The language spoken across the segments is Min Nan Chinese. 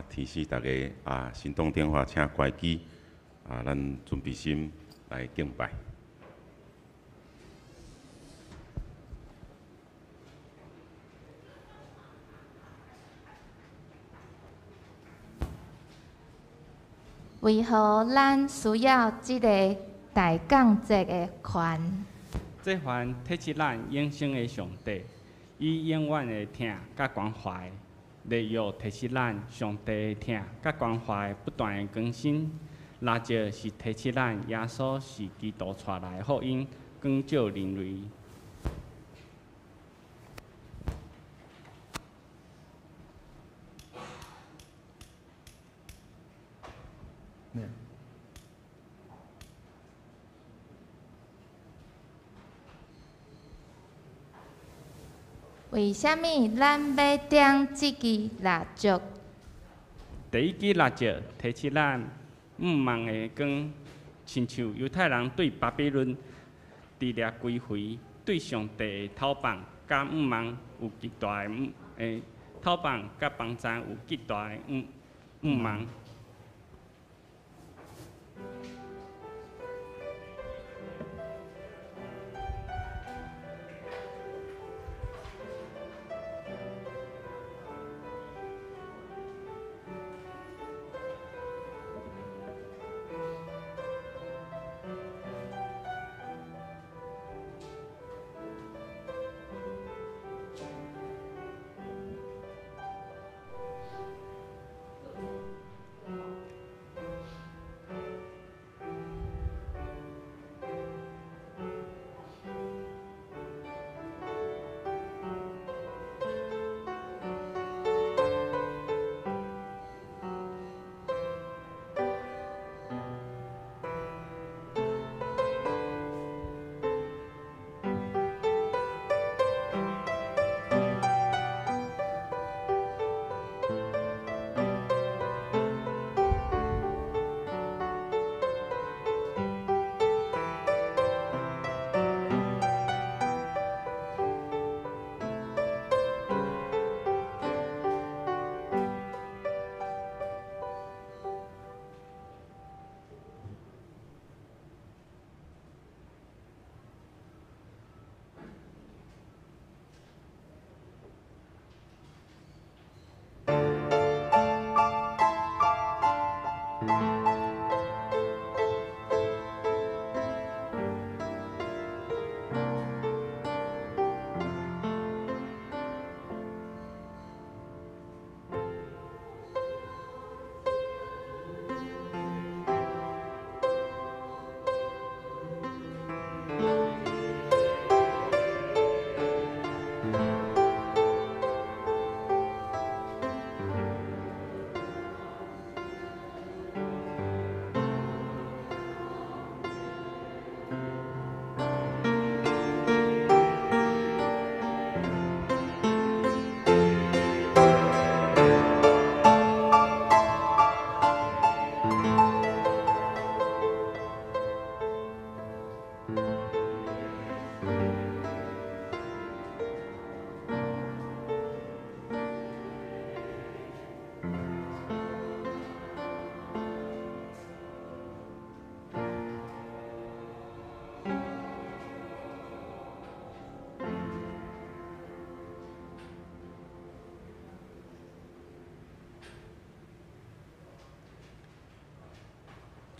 提醒大家行動電話請關機，咱準備心來敬拜。為何咱需要這个大降節的環？這環提醒咱永生的上帝，伊永遠的疼佮關懷。例約提醒咱上帝的疼佮關懷不斷的更新。蠟燭是提醒咱耶穌是基督帶來的福音，光照人類。為啥物咱欲點這支蠟燭？第一支蠟燭提醒咱毋望的光，親像猶太人對巴比倫佇掠歸回，對上帝的討放佮毋望有極大的討放佮幫贊有極大的毋望。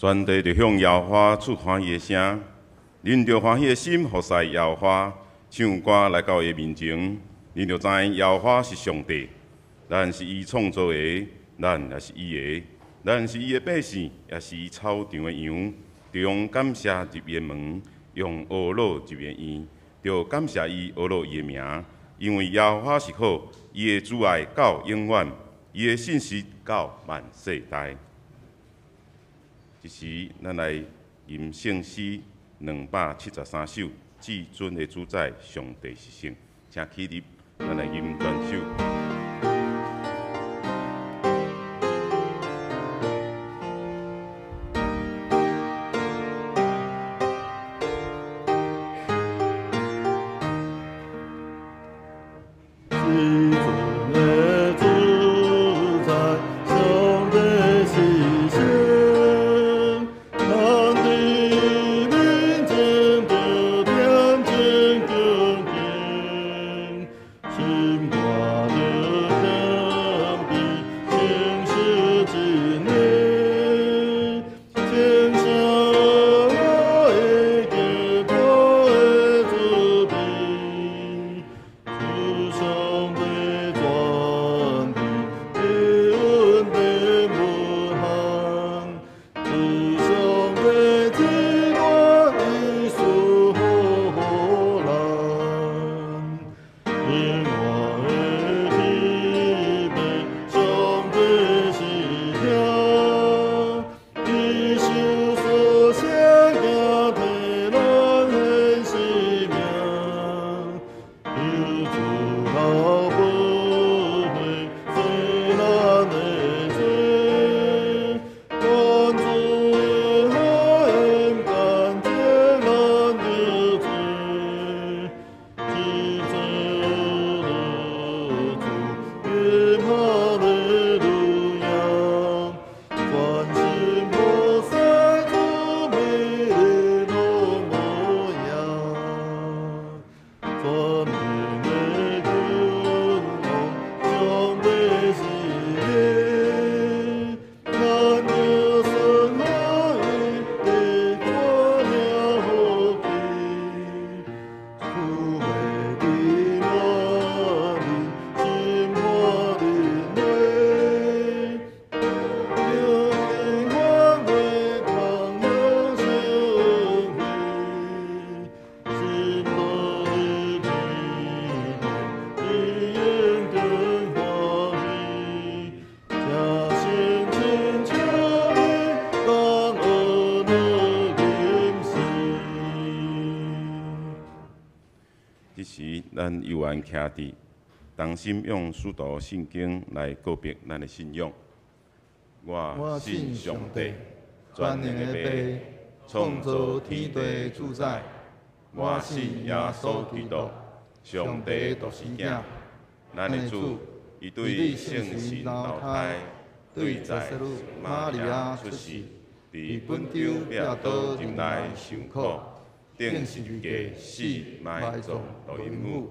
全地著向耶和華出歡喜的聲，恁著歡喜的心服侍耶和華，唱歌來到伊面前，恁著知耶和華是上帝，咱是伊創造的，咱也是伊的，咱是伊的百姓，也是伊草場的羊。著用感謝入伊的門，用呵咾入伊的院，著感謝伊呵咾伊的名，因為耶和華是好，伊的慈愛到永遠，伊的信實到萬世代。這時，咱來吟聖詩273首，至尊的主宰，上帝是聖，請起立，咱來吟全首。至尊的主宰，上咱有緣徛佇，同心用使徒信經來告白咱的信仰。我信上帝，全能的父，創造天地主宰。我信耶穌基督，上帝獨生囝，咱的主，伊對聖神投胎，對在瑪利亞出世，佇本丟彼拉多入內受苦，釘十字架死埋葬落陰府，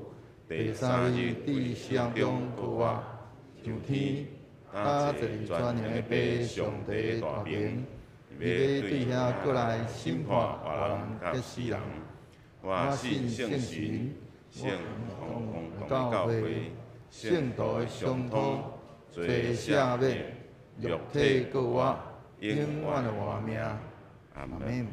第三日佇死人中復活，上天，搭坐佇全能的父上帝大爿，欲對遐閣來審判活人佮死人。我信聖神，聖公共的教會，聖徒的相通，罪赦免，肉體復活，永遠的活命。阿門。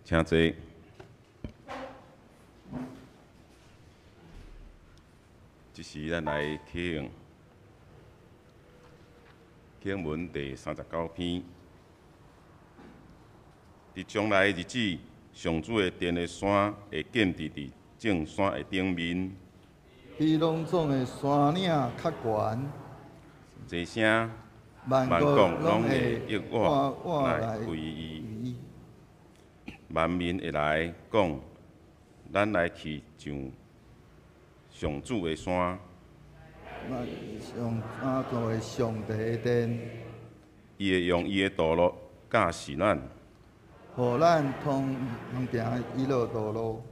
請坐。這時，咱來聽經文第39篇。佇將來的日子，上主的殿的山會建佇佇眾山的頂面，比攏總的山嶺較懸。這聲萬萬國國攏攏會會約我我來來歸伊。伊。萬民會來講，咱來去上上主的山，咱上山做上帝的殿，伊會用伊的道路教示咱，予咱通行伊的道路。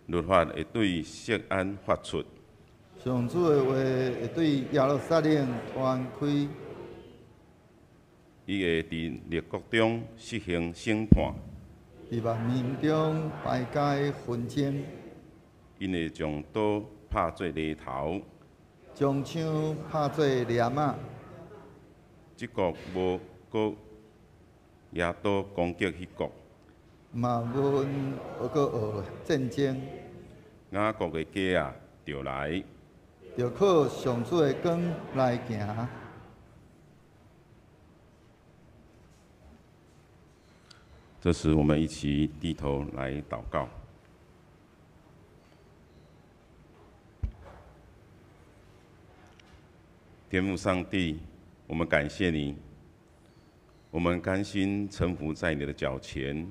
律法會對錫安發出，上主的話會對耶路撒冷傳開，伊會佇列國中實行審判，佇萬民中排解紛爭，𪜶會將刀拍做犁頭，將槍拍做鐮仔。這國無閣拿刀攻擊彼國，嘛無閣學戰爭，雅各的家仔著來，著靠上主的光來行。這時，我們一起低頭來禱告。天父上帝，我們感謝你，我們甘心臣服在你的腳前，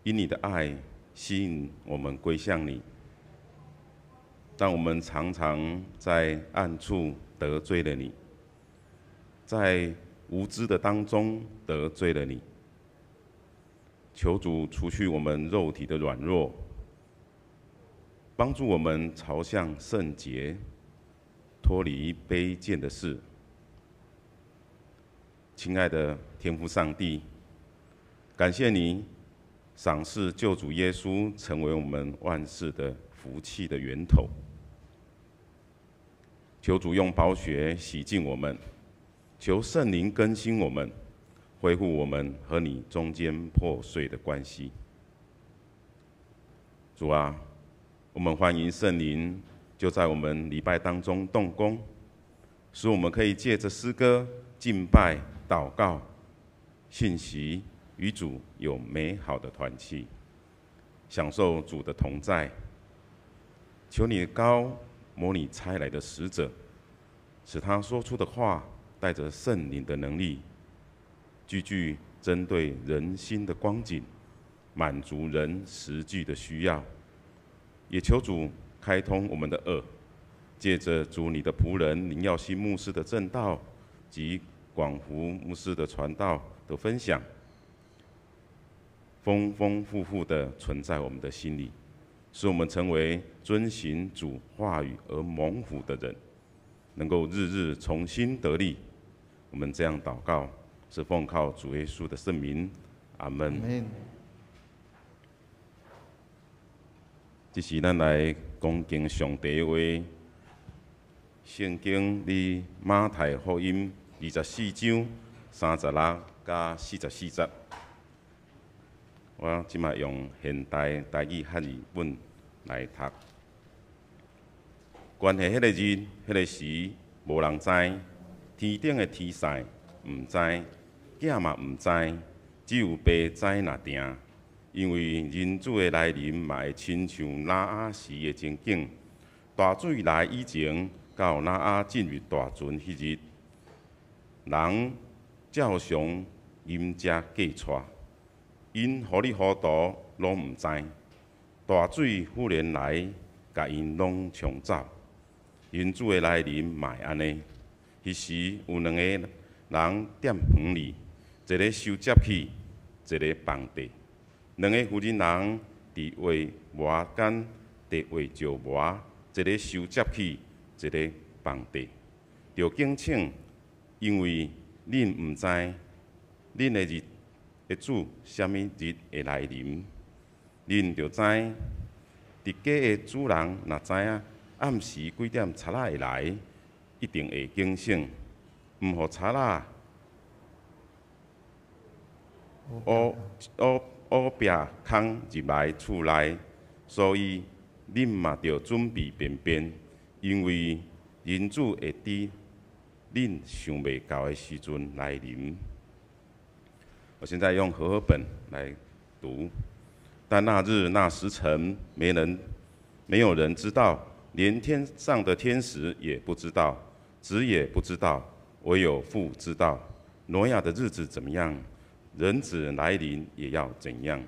因你的愛吸引我們歸向你。但我們常常在暗處得罪了你，在無知的當中得罪了你。求主除去我們肉體的軟弱，幫助我們朝向聖潔，脫離卑賤的事。親愛的天父上帝，感謝你賞賜救主耶穌成為我們萬事的福氣的源頭。求主用寶血洗淨我們，求聖靈更新我們，恢復我們和你中間破碎的關係。主啊，我們歡迎聖靈就在我們禮拜當中動工，使我們可以借著詩歌、敬拜、禱告、信息，與主有美好的團契，享受主的同在。求你膏抹你差來的使者，使他說出的話帶著聖靈的能力，句句針對人心的光景，滿足人實際的需要。也求主開通我們的耳，借著主你的僕人林耀新牧師的證道及廣福牧師的傳道的分享，豐豐富富的存在我們的心裡，使我們成為遵行主話語而蒙福的人，能夠日日重新得力。我們這樣禱告，是奉靠主耶穌的聖名，阿門。這是咱來恭敬上帝的話，聖經佇馬太福音24章36佮44節。我這擺用現代台語漢語本來讀。關係彼個日、彼個時，無人知，天頂的天使毋知，囝嘛毋知，只有爸知爾定。因為人子的來臨嘛會親像挪亞時的情景。大水來以前，到挪亞進入大船彼日，人照常飲食嫁娶，𪜶糊裡糊塗攏毋知。大水忽然來，共𪜶攏沖走。人子的來臨嘛會按呢。彼時有兩個人踮園裡，一个收接去，一个放綴。兩个婦人人佇畫磨間佇畫石磨，一个收接去，一个放綴。著警醒，因為恁毋知恁的日的主啥物日會來臨。恁著知，佇家的主人若知影暗時幾點賊仔會來，一定會警醒，毋予賊仔烏壁空入來厝內。所以恁嘛著準備便便，因為人子會佇恁想袂到的時陣來臨。我現在用和合本來讀。但那日那時辰，沒有人知道，連天上的天使也不知道，子也不知道，唯有父知道。挪亞的日子怎麼樣，人子來臨也要怎樣。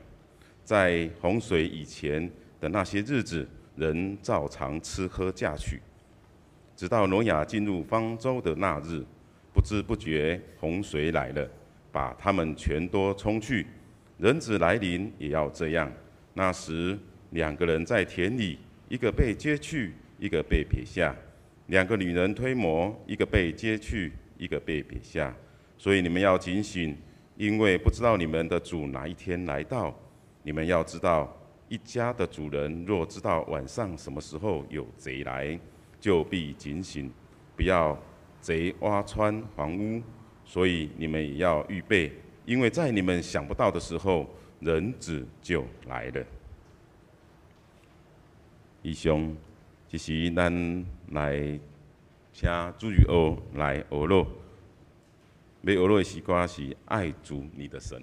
在洪水以前的那些日子，人照常吃喝嫁娶，直到挪亞進入方舟的那日，不知不覺洪水來了，把他們全都沖去。人子來臨也要這樣。那時兩個人在田裡，一個被接去，一個被撇下；兩個女人推磨，一個被接去，一個被撇下。所以你們要警醒，因為不知道你們的主哪一天來到。你們要知道，一家的主人若知道晚上什麼時候有賊來，就必警醒，不要賊挖穿房屋。所以你們也要預備，因為在你們想不到的時候，人子就來了。以上就是咱來請主日學來學咯。欲學落的詩歌是《愛主你的神》。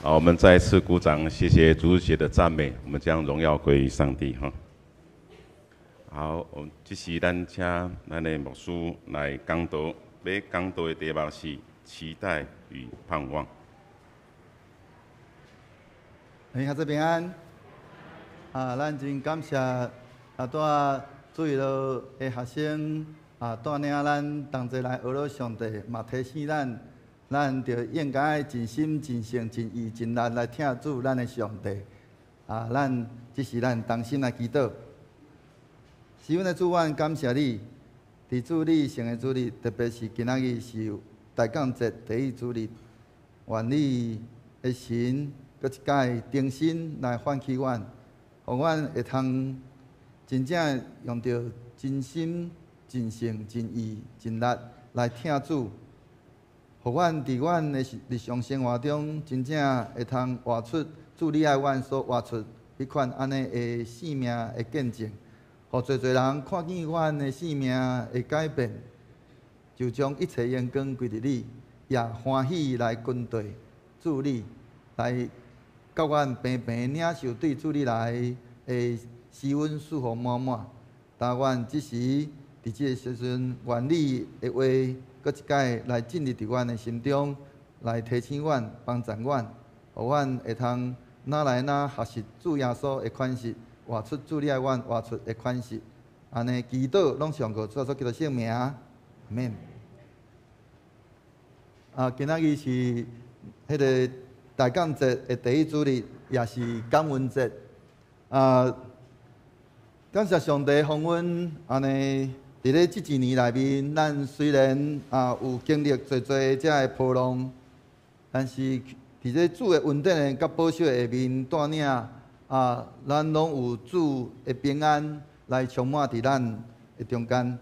好，我們再次鼓掌，謝謝主席的讚美，我們將榮耀歸於上帝哈。好，這時咱請咱的牧師來講道，欲講道的題目是期待與盼望。兄弟平安。啊，咱真感謝啊，拄仔注意到的學生啊，帶領咱同齊來學了上帝，嘛提醒咱，咱著應該盡心、盡性、盡意、盡力來疼主咱的上帝。啊，咱這是咱同心來祈禱。是阮的主，阮感謝你，佇主你聖的主日，特別是今仔日是大降節第一主日，願你的神閣一擺重新來喚起阮，予阮會通真正用著真心、盡性、盡意、盡力來疼主，予阮佇阮的日常生活中，真正會通活出主你愛阮所活出彼款按呢的生命的見證，予濟濟人看見阮的生命的改變，就將一切榮光歸佇你，也歡喜來跟隨主你，來佮阮平平領受對主你來的施恩賜福滿滿。但願這時佇這个時陣，願你的話閣一擺來進入佇阮的心中，來提醒阮、幫助阮，予阮會通愈來愈學習主耶穌的款式，活出主你愛阮活出的款式。按呢祈禱攏上過主耶穌基督聖名，阿們。啊，今仔日是彼个大降節的第一主日，也是感恩節。啊，感謝上帝，予阮按呢佇咧這一年內面，咱雖然啊有經歷濟濟遮的波浪，但是佇咧主的恩典佮保守的下面帶領啊，咱攏有主的平安來充滿佇咱的中間。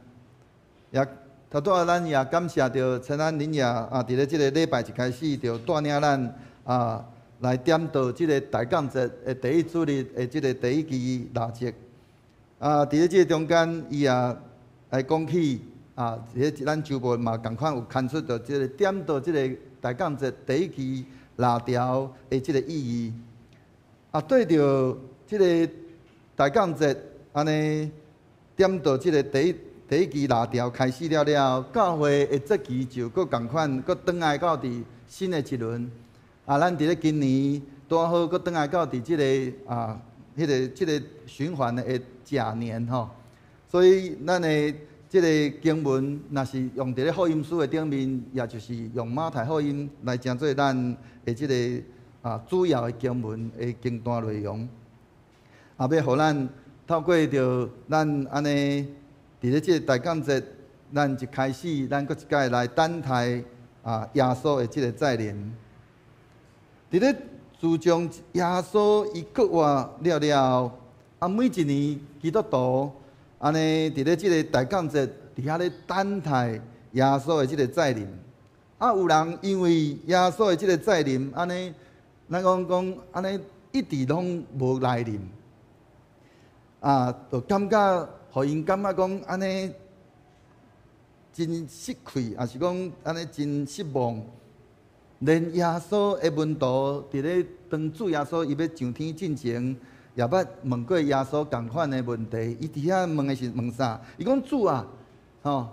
也頭拄仔咱也感謝著陳安林也啊，佇咧這个禮拜一開始就帶領咱啊來點到這個大降節的第一主日的這个第一支蠟燭。啊，佇咧這个中間，伊也來講起啊，佇咧咱週報嘛仝款有刊出著這个點到這个大降節第一支蠟條的這个意義。啊，對著這个大降節按呢點到這个第一支蠟條開始了了，教會的節期就閣仝款，閣轉來到佇新的一輪。啊，咱佇咧今年拄好閣轉來到佇這个啊，彼个這个循環的甲年吼。所以咱的這个經文，若是用佇咧福音書的頂面，也就是用馬太福音來成做咱的這个啊主要的經文的經段內容。啊，欲予咱透過著咱按呢佇咧這个大降節，咱一開始，咱閣一擺來等待啊耶穌的這个再臨。佇咧自從耶穌伊復活了了後，啊每一年基督徒按呢佇咧這个大降節，佇遐咧等待耶穌的這个再臨。啊，有人因為耶穌的這个再臨，按呢，咱講講按呢一直攏無來臨，啊，就感覺，予𪜶感覺講按呢真失氣，抑是講按呢真失望。連耶穌的門徒佇咧當主耶穌伊欲上天進前，也捌問過耶穌仝款的問題。伊佇遐問的是問啥？伊講主啊，吼，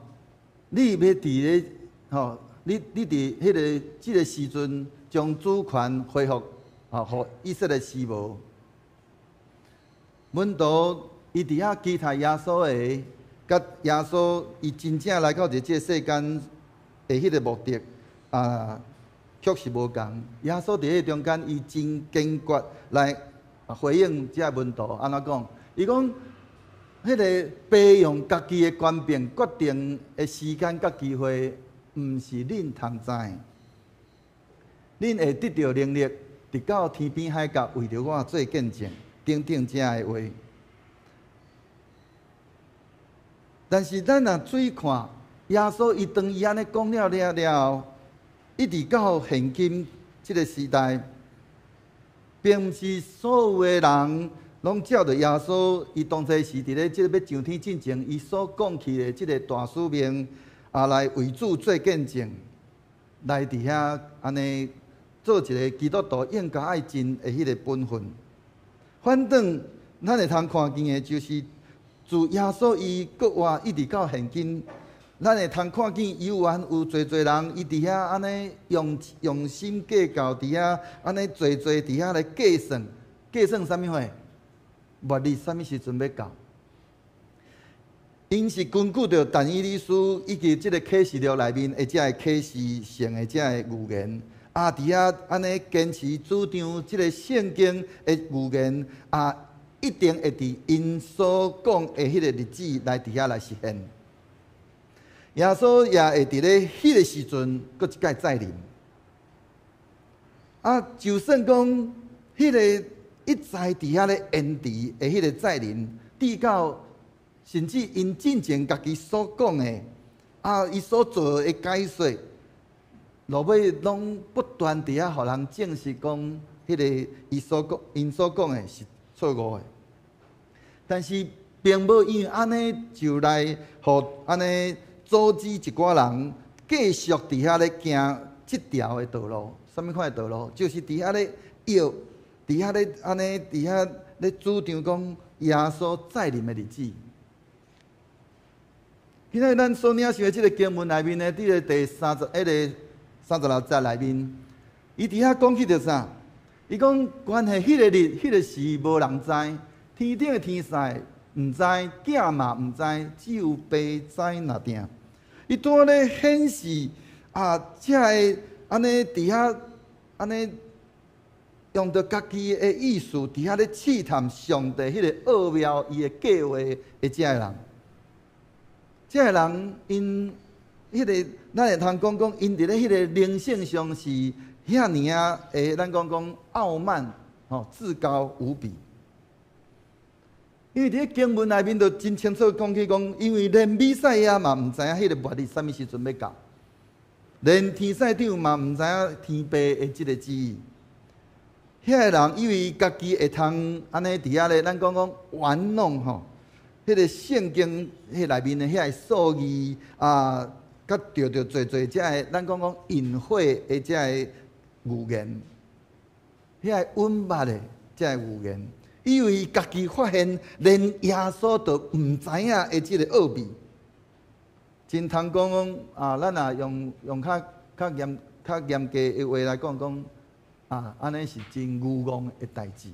你欲佇咧，吼，你佇彼个這个時陣將主權恢復，吼，予以色列是無？門徒伊佇遐期待耶穌的，佮耶穌伊真正來到佇這个世間的彼个目的啊，確實無仝。耶穌佇彼中間，伊真堅決來回應這門徒，按怎講？伊講，彼个父用家己的權柄決定的時間佮機會，毋是恁通知。恁會得著能力，直到天邊海角，為著我做見證，等等這的話。但是咱若注意看，耶穌伊當伊按呢講了了了後，一直到現今這个時代，並毋是所有的人攏照著耶穌伊當初時佇咧這个欲上天進前，伊所講起的這个大使命，啊，來為主做見證，來佇遐按呢做一个基督徒應該愛盡的彼個本分。反轉，咱會通看見的就是自耶穌伊復活一直到現今，咱會通看見猶原有濟濟人伊佇遐按呢用用心計較，佇遐按呢濟濟佇遐來計算，計算啥物貨？末日啥物時陣欲到？𪜶是根據著但以理書以及這个啟示錄內面的這个啟示性的這个預言，啊，佇遐按呢堅持主張這个聖經的預言，啊，一定會佇𪜶所講的彼個日子來佇遐來實現。耶穌也會佇咧彼个時陣，閣一擺再臨。啊，就算講彼个一再佇遐咧延遲的彼个再臨，直到甚至𪜶進前家己所講的，啊，伊所做的解說，落尾攏不斷佇遐予人證實講，彼个伊所講、𪜶所講的是錯誤的。但是並無因為按呢就來予按呢阻止一寡人繼續佇遐咧行這條的道路。啥物款的道路？就是佇遐咧約，佇遐咧按呢，佇遐咧主張講耶穌再臨的日子。今仔日咱所領受的這个經文內面呢，佇个第三十、彼个36節內面，伊佇遐講起著啥？伊講關係彼個日、彼個時，無人知，天頂的天使毋知，囝嘛毋知，只有父知爾定。伊拄仔咧顯示啊，這个按呢佇遐按呢用著家己的意思，佇遐咧試探上帝彼个奧妙，伊的計劃的這个人。這个人𪜶彼个，咱會通講講，𪜶佇咧彼個靈性上是遐爾仔的，咱講講傲慢，吼，自高無比。因為佇咧經文內面就真清楚講起講，因為連彌賽亞嘛毋知影彼個末日啥物時陣欲到，連天使長嘛毋知影天父的這个旨意。遐个人以為家己會通按呢佇遐咧，咱講講玩弄吼。彼个聖經彼內面的遐个數字啊，佮著著濟濟這个，咱講講隱晦的這个預言，遐个隱密的這个預言，以為家己發現連耶穌都毋知影的這个奧秘，真通講講啊！咱若用用較較嚴較嚴格的話來講講啊，按呢是真愚戇的代誌。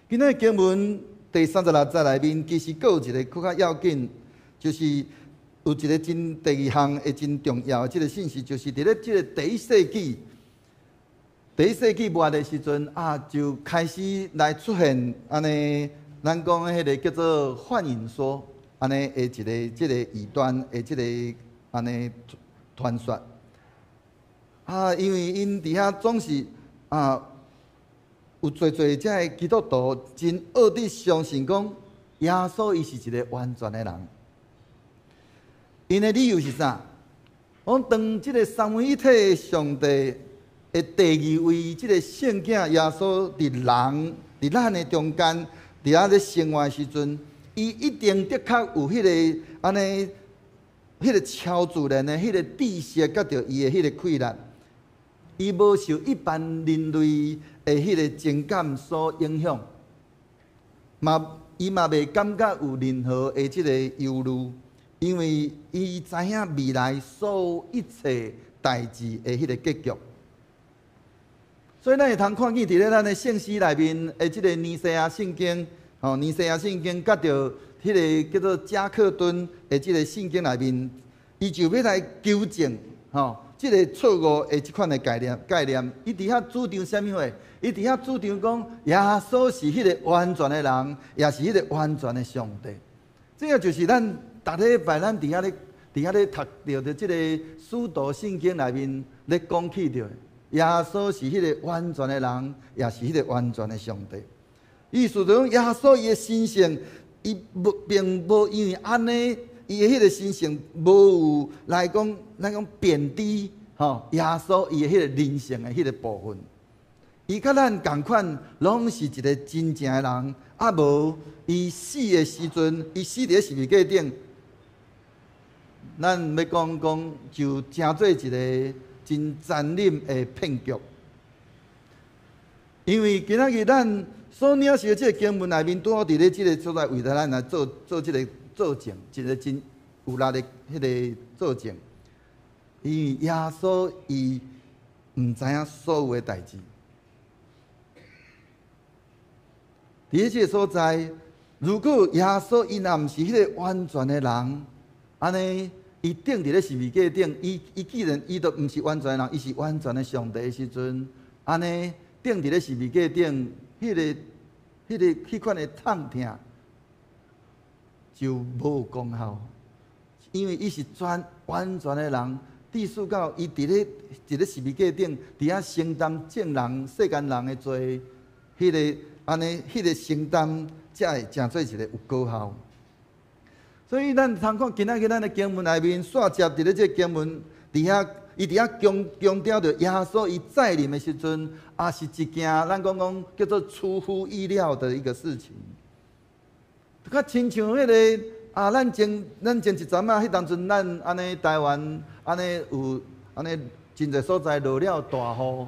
今仔日經文第三十六節內面，其實閣有一个閣較要緊，就是有一个真第二項的真重要的這个信息，就是佇咧這个第一世紀，第一世紀末的時陣啊，就開始來出現按呢，咱講的彼个叫做幻影說，按呢的一个這个異端的這个按呢傳說。啊，因為𪜶佇遐總是啊，有濟濟這个基督徒真僫佇相信講耶穌伊是一个完全的人。𪜶的理由是啥？講當這个三位一體的上帝的第二位這个聖子耶穌佇人佇咱的中間佇遐咧生活的時陣，伊一定的確有彼个按呢，彼个超自然的彼个知識，佮著伊的彼个氣力，伊無受一般人類的彼个情感所影響，嘛伊嘛袂感覺有任何的這个憂慮，因為伊知影未來所有一切代誌的彼个結局。所以咱會通看見佇咧咱的聖詩內面的這个尼西亞聖經，吼，尼西亞聖經佮著彼个叫做加克頓的這个聖經內面，伊就欲來糾正，吼，這个錯誤的這款的概念概念。伊佇遐主張啥物貨？伊佇遐主張講耶穌是彼个完全的人，也是彼个完全的上帝。這个就是咱逐禮拜咱佇遐咧佇遐咧讀著的這个使徒信經內面咧講起著的。耶穌是彼个完全的人，也是彼个完全的上帝。意思就講，耶穌伊的神性，伊無並無因為按呢，伊的彼个神性無有來講，咱講貶低吼耶穌伊的彼个人性的彼个部分。伊佮咱仝款，攏是一个真正的人。啊無伊死的時陣，伊死佇十字架頂，咱欲講講就成做一个。真殘忍的騙局。因為今仔日咱所領受的這個經文內面，拄好佇咧這個所在為咱來做做這個做證，一個真有力的彼個做證。因為耶穌伊毋知影所有的代誌。佇咧這個所在，如果耶穌伊若毋是彼個完全的人，按呢，伊釘佇咧十字架頂，伊既然伊都毋是完全的人，伊是完全的上帝的時陣，按呢，釘佇咧十字架頂，彼款的痛疼就無功效，因為伊是全完全的人，致使到伊佇咧十字架頂，佇遐承擔眾人世間人的罪，彼個按呢，彼個承擔才會成做一個有果效。所以咱通看今仔日咱的經文內面，煞接佇咧這個經文佇遐，伊佇遐強強調著耶穌伊再臨的時陣，也是一件咱講講叫做出乎意料的一個事情。較親像彼個啊，咱前一陣仔，彼當陣咱按呢台灣按呢有按呢真濟所在落了大雨，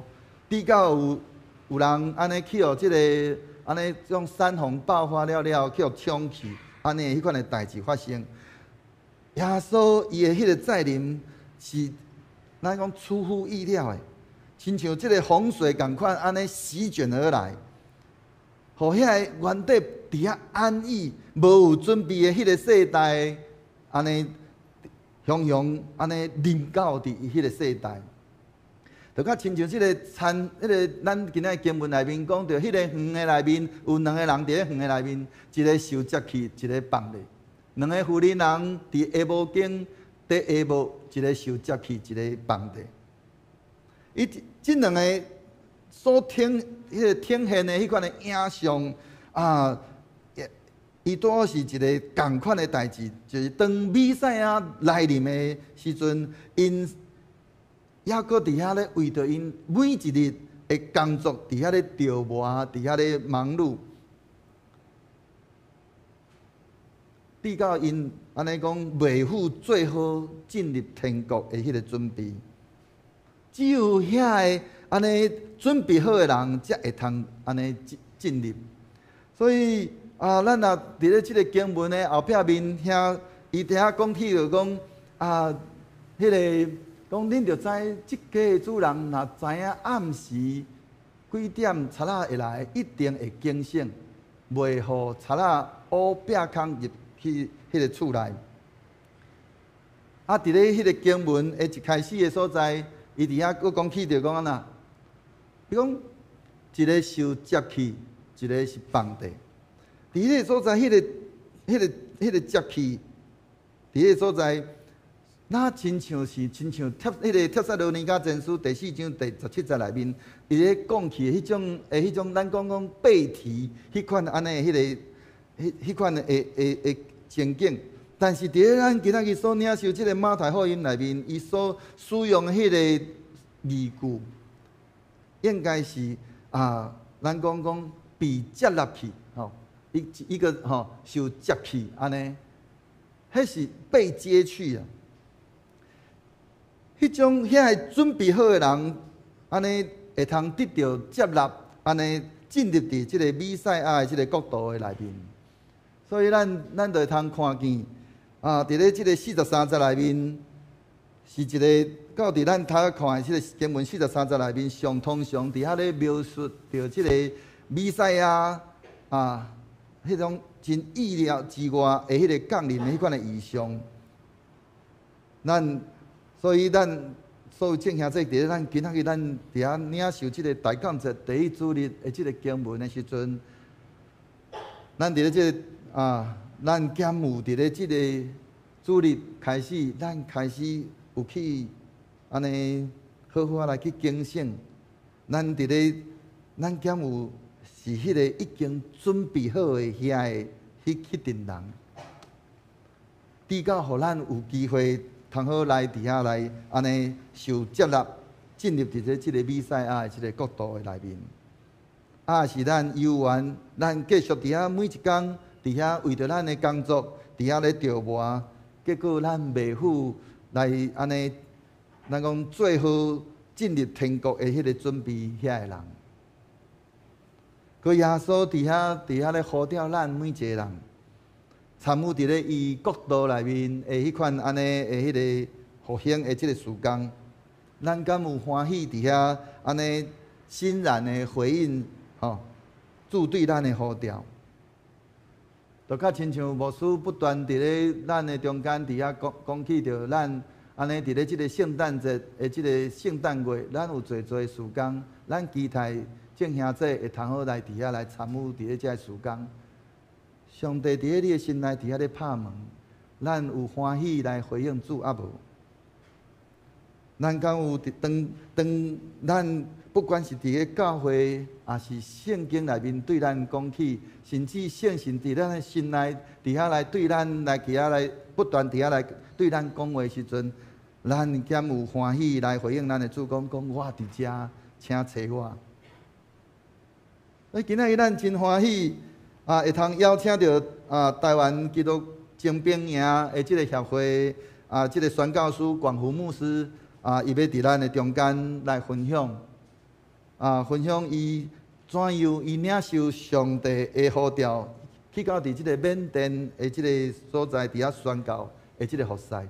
直到有人按呢去予這個按呢種山洪爆發了了，去予沖去，按呢彼款的代誌發生。耶穌伊的彼個再臨是咱講出乎意料的，親像這個洪水仝款按呢席捲而來，予遐个原底佇遐安逸、無有準備的彼個世代，按呢雄雄按呢臨到佇彼個世代，就較親像這個田，彼個咱今仔經文內面講著，彼個園的內面有兩個人佇咧園的內面，一個受接去，一個放咧。兩個婦人人佇下無間佇下無，一個受接去，一個放咧。伊這兩個所呈彼個呈現的彼款的影像啊，伊拄好是一個仝款的代誌，就是當彌賽亞來臨的時陣，𪜶猶閣佇遐咧為著𪜶每一日的工作佇遐咧著磨，佇遐咧忙碌，直到𪜶按呢講袂赴做好進入天國的彼個準備。只有遐個按呢準備好的人，才會通按呢進進入。所以啊，咱若佇咧這個經文的後壁面遐，伊佇遐講起就講啊，彼個講恁著知，這家的主人若知影暗時幾點賊仔會來，一定會警醒，袂予賊仔烏壁空入去彼個厝內。啊，佇咧彼個經文的一開始的所在，伊佇遐閣講起著講按怎？伊講一個受接去，一個是放佇。佇彼個所在，彼個接去，佇彼個所在，若親像是親像帖彼個帖撒羅尼迦前書第四章第17節內面，伊咧講起彼種，咱講講被提彼款按呢彼個彼款的情景。但是佇咧咱今仔日所領受這個馬太福音內面，伊所使用的彼個字句，應該是啊，咱講講被接納去，吼，一一個吼受接去按呢，彼是被接去啊。彼種遐個準備好的人，按呢會通得著接納，按呢進入佇這個彌賽亞的這個國度的內面。所以咱就會通看見啊，佇咧這個43節內面，是一個到佇咱頭看的這個經文43節內面，上通常佇遐咧描述著這個彌賽亞啊，彼種真意料之外的彼個降臨的彼款的異象。所以咱所有眾兄弟佇咧咱今仔日咱佇遐領受這個大降節第一主日的這個經文的時陣，咱佇咧這個啊，咱敢有佇咧這個主日開始，咱開始有去按呢好好仔來去警醒，咱佇咧咱敢有是彼個已經準備好的遐个彼陣人，直到予咱有機會通好來佇遐來按呢受接納，進入佇咧這個彌賽亞的這個國度的內面。啊，是咱猶原，咱繼續佇遐每一工佇遐為著咱的工作佇遐咧著磨，結果咱袂赴來按呢咱講做好進入天國的彼个準備遐个人。閣耶穌佇遐咧呼召咱每一个人，參與佇咧伊國度內面的彼款按呢的彼个復興的這个事工，咱敢有歡喜佇遐按呢欣然的回應吼，主對咱的呼召？就較親像牧師不斷佇咧咱的中間佇遐講講起著咱按呢佇咧這個聖誕節的這個聖誕月，咱有濟濟事工，咱期待眾兄弟會通好來佇遐來參與佇咧這个事工。上帝佇咧你的心內佇遐咧拍門，咱有歡喜來回應主抑無？咱敢有佇當當咱不管是佇咧教會，抑是聖經內面對咱講起，甚至聖神佇咱的心內佇遐來對咱來佇遐來不斷佇遐來對咱講話的時陣，咱敢有歡喜來回應咱的主講講我佇遮，請揣我。所以今仔日咱真歡喜啊，會通邀請著啊台灣基督精兵營的這个協會啊，這个宣教師廣福牧師啊，伊欲佇咱的中間來分享啊，分享伊怎樣伊領受上帝的呼召，去到佇這个緬甸的這个所在佇遐宣教的這个服事，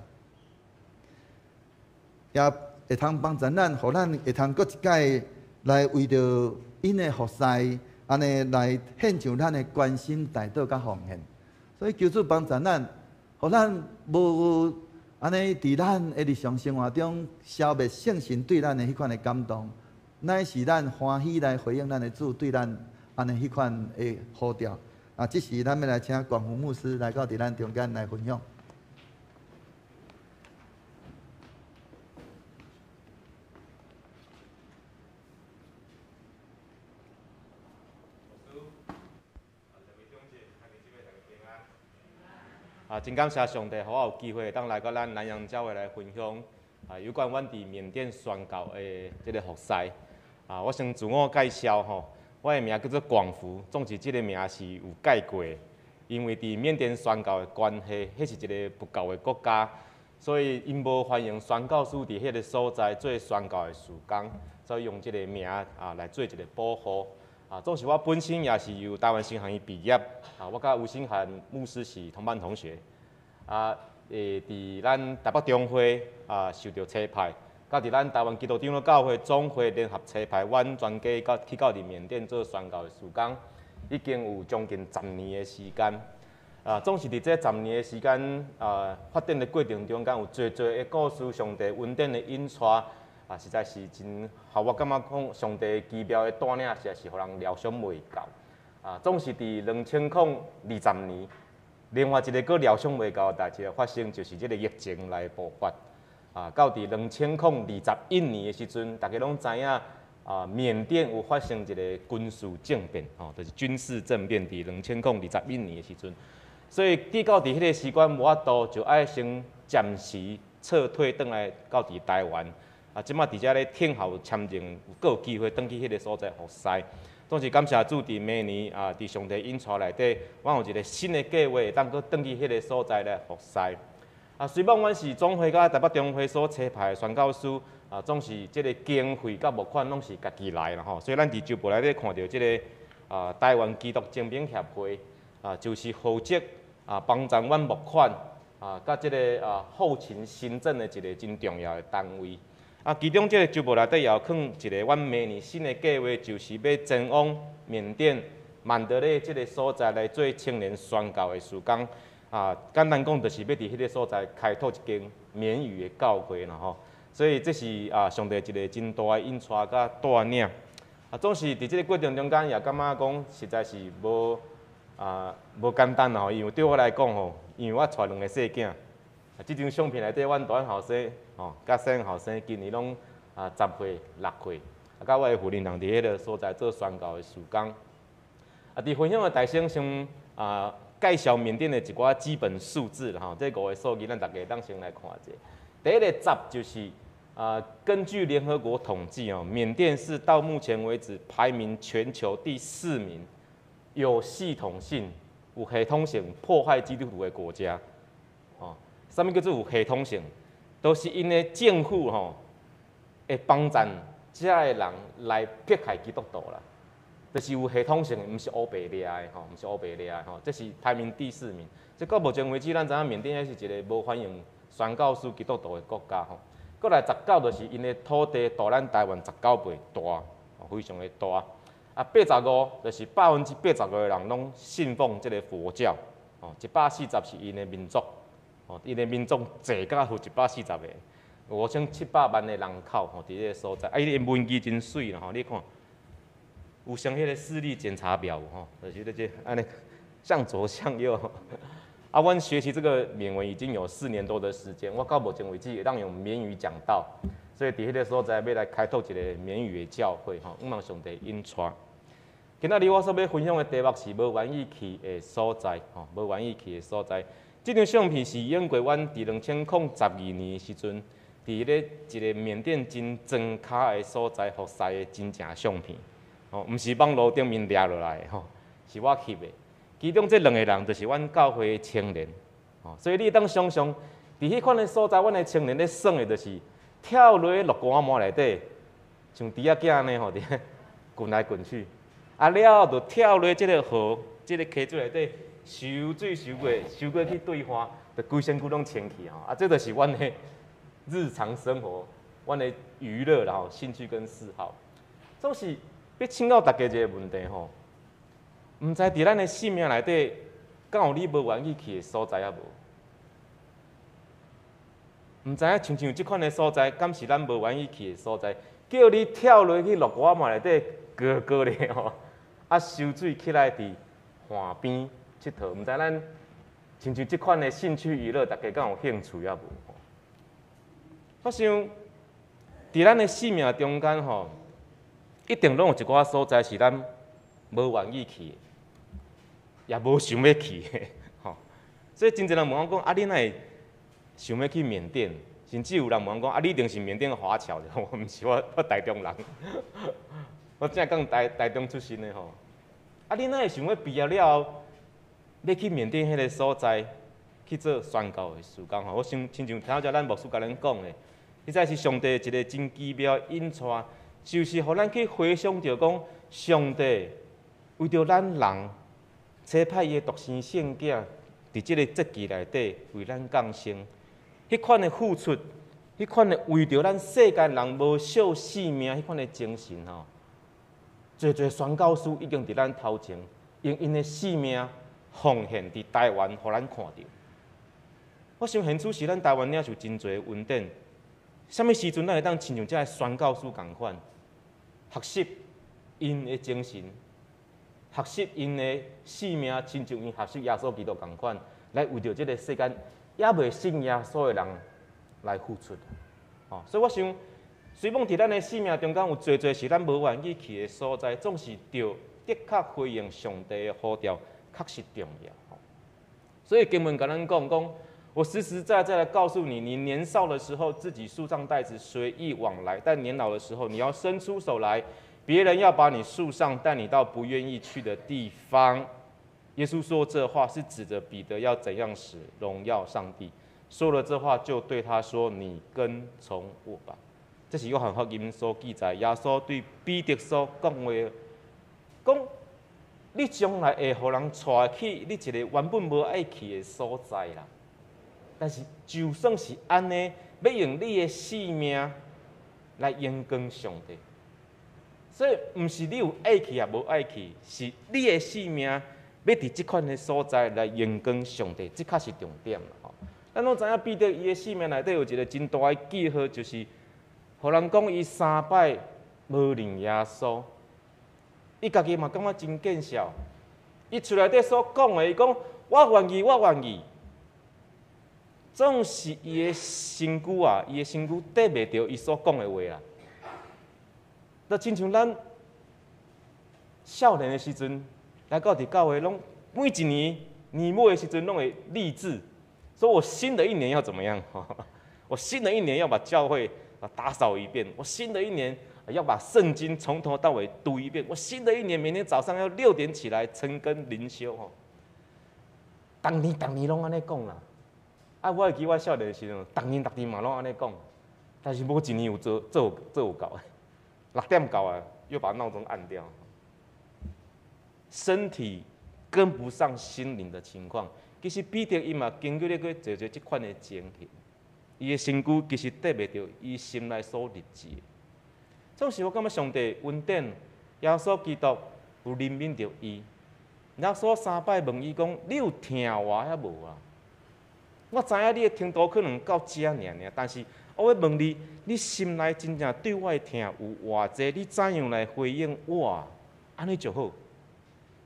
也會通幫助咱，予咱會通閣一擺來為著𪜶的服事，按呢來獻上咱的關心、代禱佮奉獻。所以求主幫助咱，予咱無按呢佇咱的日常生活中消滅聖神對咱的彼款的感動，乃是咱歡喜來回應咱的主對咱按呢彼款的呼召。啊，這時咱欲來請廣福牧師來到佇咱中間來分享。啊，真感謝上帝，予我有機會當來到咱南洋教會來分享啊，有關阮佇緬甸宣教的這个服事。啊，我先自我介紹吼，我的名叫做廣福，總是這个名是有改過的，因為佇緬甸宣教的關係，彼是一个佛教的國家，所以𪜶無歡迎宣教師佇彼个所在做宣教的事工，所以用這个名啊來做一个保護。啊，總是我本身也是由台灣神學院畢業，啊，我佮吳興涵牧師是同班同學，啊，佇咱台北中會啊受著差派，佮佇咱台灣基督長老教會總會聯合差派，阮全家到去到佇緬甸做宣教的事工，已經有將近十年的時間。啊，總是佇這十年的時間啊發展的過程中間，有濟濟的故事，上帝恩典的引帶。啊，實在是真，予我感覺講上帝奇妙的帶領，實在是予人料想袂到。啊，總是佇2020年，另外一个閣料想袂到的代誌發生，就是這个疫情來爆發。啊，到佇2021年的時陣，大家攏知影，啊，緬甸有發生一个軍事政變，吼，就是軍事政變，佇2021年的時陣，所以直到佇彼个時間無法度，就愛先暫時撤退轉來到佇台灣。啊，這馬佇遮咧等候簽證，閣有機會轉去彼个所在服侍。總是感謝主，佇明年啊，佇上帝引帶內底，阮有一个新的計劃，會當閣轉去彼个所在來服侍。啊，雖罔阮是總會佮台北中會所差派的宣教師，啊，總是這个經費佮募款攏是家己來啦吼。所以咱佇周報內底看著這个啊，台灣基督精兵協會啊，就是負責啊幫助阮募款啊，佮這个啊後勤行政的一个真重要的單位。啊，其中這个周報內底也有囥一个，阮明年新的計劃，就是欲前往緬甸曼德勒這个所在來做青年宣教的事工。啊，簡單講，就是欲佇彼个所在開拓一間緬語的教會啦吼。所以這是啊，上帝一个真大的引帶佮帶領。啊，總是佇這个過程中間，也感覺講實在是無啊無簡單啦吼。因為對我來講吼，因為我帶兩个細囝。啊，這張相片內底，阮大漢後生吼，佮細漢後生，今年攏啊十歲、六歲，啊，佮我的婦人佇彼个所在做宣教的事工。啊，佇分享的大先先啊介紹緬甸的一寡基本數字啦吼，這五个數字咱逐家當先來看一下。第一个十就是啊，根據聯合國統計哦，緬甸是到目前為止排名全球第四名，有系統性、有系統性迫害基督徒的國家。哦，啥物叫做有系統性？都是𪜶的政府吼，會幫贊遮的人來迫害基督徒啦，就是有系統性的，毋是烏白掠的吼，毋是烏白掠的吼，這是排名第四名。這到目前為止，咱知影緬甸是一個無歡迎宣教師基督徒的國家吼。過來19就是𪜶的土地大咱台灣19倍大，非常的大。啊，八十五就是85%的人攏信奉這個佛教，哦，140是𪜶的民族，哦，𪜶的民族濟甲有140個，5700萬的人口吼，佇這個所在，啊，伊的文字真媠啦吼，你看，有像彼個視力檢查表吼，就是這這按呢向左向右。啊，阮學習這個緬文已經有4年多的時間，我到目前為止會當用緬語講道，所以佇彼個所在欲來開拓一個緬語的教會吼，向望上帝引帶。今仔日我所欲分享的題目是無願意去的所在，吼，無願意去的所在。這張相片是影過阮佇2012年時陣，佇咧一個緬甸真莊跤的所在服侍的真正相片，吼，毋是網路頂面掠落來的，吼，是我翕的。其中這兩個人就是阮教會的青年，吼，所以你會當想像，佇彼款的所在，阮的青年咧耍的，就是跳落去落寒毛內底，像豬仔囝按呢吼，佇滾來滾去，啊了後就跳落這個河，這個溪水內底，游水游過，游過去對岸，就規身軀攏清去吼，啊，這就是阮的日常生活，阮的娛樂啦吼，興趣跟嗜好，總是欲請教大家一個問題吼。毋知佇咱的生命內底，敢有你無願意去的所在抑無？毋知影親像這款的所在，敢是咱無願意去的所在？叫你跳落去落寒毛內底，高高咧吼，啊，泅水起來佇岸邊𨑨迌，毋知咱親像這款的興趣娛樂，大家敢有興趣抑無？我想，佇咱的生命中間吼，一定攏有一寡所在是咱無願意去的。也無想欲去的，吼，所以真濟人問我講：啊，你哪會想欲去緬甸？甚至有人問我講：啊，你一定是緬甸華僑？我毋是，我台中人，我正港台中出身的吼。啊，你哪會想欲畢業了後，欲去緬甸彼個所在去做宣教的事工？吼，我想親像頭才咱牧師共咱講的，彼才是上帝一個真奇妙引帶，就是予咱去回想著講，上帝為著咱人，差派伊的獨生聖囝，佇這個節期內底為咱降生，彼款的付出，彼款的為著咱世間人無惜性命，彼款的精神吼，濟濟宣教師已經佇咱頭前，用𪜶的性命奉獻佇台灣，予咱看著。我想現此時咱台灣領受真濟恩典，啥物時陣咱會當親像這个宣教師仝款，學習𪜶的精神？學習𪜶的性命，親像𪜶學習耶穌基督仝款，來為著這個世間猶未信耶穌的人來付出。哦，所以我想，雖罔佇咱的生命中間有濟濟是咱無願意去的所在，總是著的確回應上帝的呼召，確實重要。所以經文共咱講講，我實實在在的告訴你，你年少的時候自己束上帶子隨意往來，但年老的時候你要伸出手來。別人要把你束上，帶你到不願意去的地方。耶穌說這話是指着彼得要怎樣死，榮耀上帝。說了這話，就對他說：“你跟從我吧。”這是約翰福音所記載，耶穌對彼得所講話，講你將來會予人帶去你一個原本無愛去的所在啦。但是就算是按呢，欲用你的性命來榮光上帝。所以，毋是你有愛去抑無愛去，是你的性命欲佇這款的所在來榮光上帝，這較是重點啦。吼，咱攏知影彼得伊的生命內底有一個真大的記號，就是予人講伊三擺無認耶穌，伊家己嘛感覺真見笑。伊喙內底所講的，伊講我願意，我願意，總是伊的身軀啊，伊的身軀綴袂著伊所講的話啦。就親像咱少年的時陣，來到佇教會，攏每一年年尾的時陣，攏會立志，說我新的一年要怎麼樣？我新的一年要把教會啊打掃一遍。我新的一年要把聖經從頭到尾讀一遍。我新的一年每天早上要6點起來晨更靈修。吼，逐年逐年攏按呢講啦。啊，我會記我少年的時陣，逐年逐年嘛攏按呢講。但是無一年有做做做有夠的，6點到啊，又把鬧鐘按掉。身體跟不上心靈的情況，其實彼得伊嘛經歷過濟濟這款的情形，伊的身軀其實綴袂著伊心內所立志的。總是我感覺上帝恩典，耶穌基督有憐憫著伊。耶穌三擺問伊講：你有疼我抑無啊？我知影你的程度可能到遮爾爾，但是我欲問你，你心內真正對我的疼有偌濟？你怎樣來回應我？按呢就好，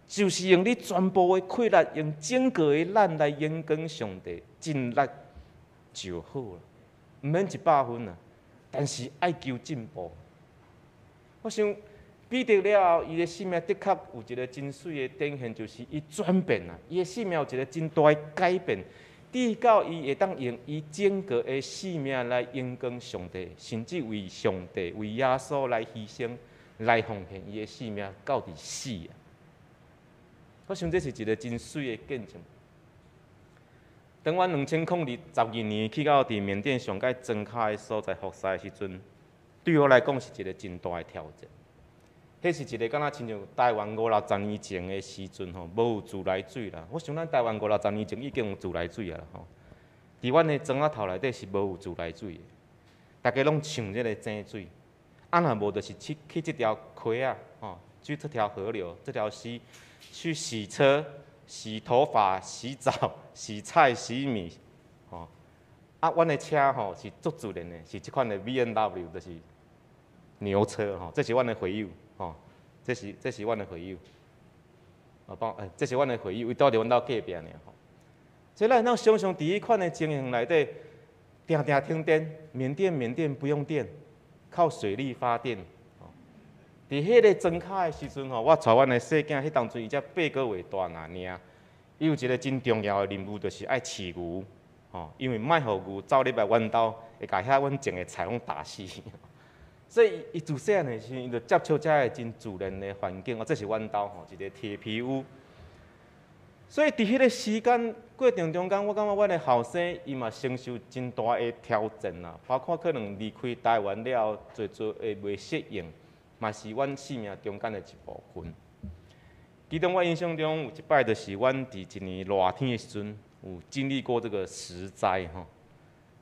就是用你全部的氣力，用整個的咱來榮光上帝，盡力就好啦，毋免100分啊，但是愛求進步。我想彼得了後，伊的生命的確有一個真媠的展現，就是伊轉變啊，伊的生命有一個真大的改變。直到伊會當用伊整個的生命來榮光上帝，甚至為上帝、為耶穌來犧牲、來奉獻伊的生命，到佇死啊！我想這是一個真媠的見證。當阮2022年去到佇緬甸上蓋莊跤的所在服侍的時陣，對我來講是一個真大的挑戰。彼是一個敢若親像台灣五六十年前的時陣吼，無有自來水啦。我想咱台灣五六十年前已經有自來水啊啦吼。佇阮的莊仔頭內底是無有自來水的，大家攏搶這个井水。啊，若無就是去去這條溪仔吼，去這條河流、這條溪去洗車、洗頭髮、洗澡、洗菜、洗米，吼。啊，阮的車吼是足自然的，是這款的 BMW，就是牛車吼。這是阮的會友，吼，這是阮的會友。啊，幫欸，這是阮的會友，伊住佇阮兜隔壁爾吼。所以咱會當想像佇彼款的情形內底，定定停電，緬甸緬甸不用電，靠水力發電。佇彼個莊跤的時陣吼，我帶阮的細囝，彼當陣伊才8個月大爾爾，伊有一個真重要的任務，就是愛飼牛，吼，因為莫予牛走入來阮兜，會共遐阮種的菜攏打死。所以伊自細漢的時陣，伊就接觸遮个真自然的環境。哦，這是阮兜吼，一個鐵皮屋。所以佇彼個時間過程中間，我感覺阮的後生伊嘛承受真大的挑戰啦，包括可能離開台灣了後，濟濟會袂適應，嘛是阮生命中間的一部分。其中我印象中有一擺，就是阮佇一年熱天的時陣，有經歷過這個十災吼。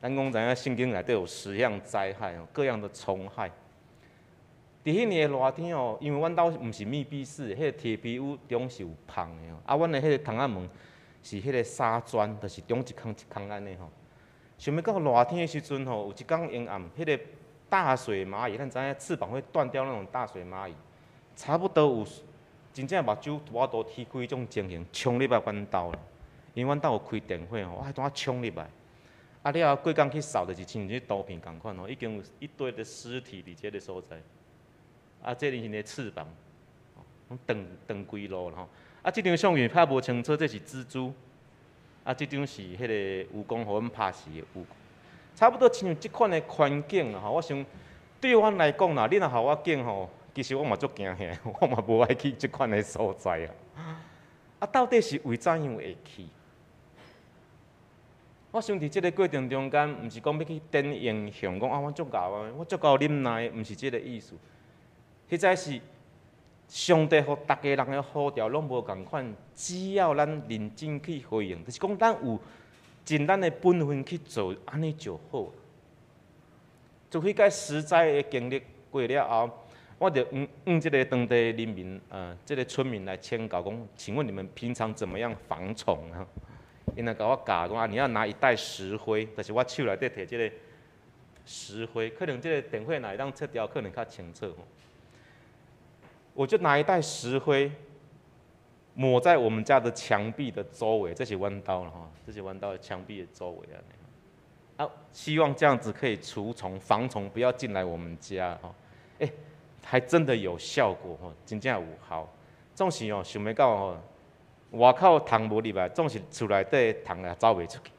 咱講知影聖經內底有十樣災害哦，各樣的蟲害。佇彼年的熱天哦，因為阮兜毋是密閉式，彼個鐵皮屋中是有縫的哦。啊，阮的彼個窗仔門是彼個砂磚，就是中一空一空按呢吼。想欲到熱天的時陣吼，有一工昏暗，彼個大水螞蟻，咱知影翅膀會斷掉那種大水螞蟻，差不多有真正目睭無法度踢開彼種情形，衝入來阮兜啦。因為阮兜有開電火吼，啊，拄仔衝入來。啊，了後過工去掃，就是親像這圖片仝款吼，已經有一堆的屍體佇這个所在。啊，這裡是的翅膀，攏斷斷規路啦吼。啊，這張相片拍無清楚，這是蜘蛛。啊，這張是彼个蜈蚣，予阮拍死的蜈蚣。差不多親像這款的環境啦吼，我想對阮來講啦，你若予我揀吼，其實我嘛足驚嚇，我嘛無愛去這款的所在啊。啊，到底是為怎樣會去？我想佇這个過程中間，毋是講欲去展英雄，講啊，我足𠢕啊，我足夠忍耐，毋是這个意思。彼才是上帝予逐家人的呼召攏無仝款，只要咱認真去回應，就是講咱有盡咱的本分去做，按呢就好。自彼個十災的經歷過了後，我就向這个當地人民，這个村民來請教講，請問你們平常怎麼樣防蟲啊？𪜶就共我教講啊，你要拿一袋石灰，就是我手內底提這个石灰，可能這个電火若會當切掉，可能較清楚。我就拿一袋石灰抹在我們家的牆壁的周圍，這是阮兜啦吼，這是阮兜的牆壁的周圍啊，希望這樣子可以除蟲防蟲，不要進來我們家吼。欸，還真的有效果吼，真正有效。總是哦，想欲到吼，外口蟲無入來，總是厝內底蟲也走袂出去。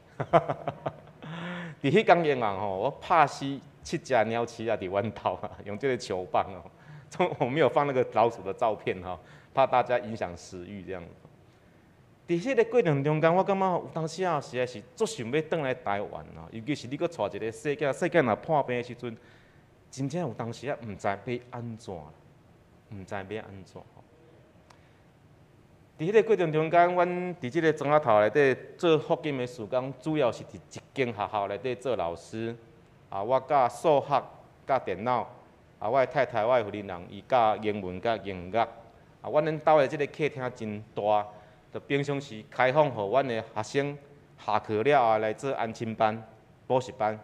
佇彼工夜晚吼，我拍死七隻鳥鼠仔佇阮兜啊，用這个球棒哦。我沒有放那個老鼠的照片哈，怕大家影響食慾這樣。佇彼个過程中間，我感覺有當時啊，實在是足想欲轉來台灣哦。尤其是你閣帶一个細囝，細囝若破病的時陣，真正有當時啊，毋知欲按怎，毋知欲按怎。佇彼个過程中間，阮佇這个莊仔頭內底做福音的事工，主要是佇一間學校內底做老師。啊，我教數學、教電腦。啊，我的太太、我的婦人，伊教英文、佮音樂。啊，阮𪜶兜的這个客廳真大，就平常時開放予阮的學生下課了後來做安親班、補習班，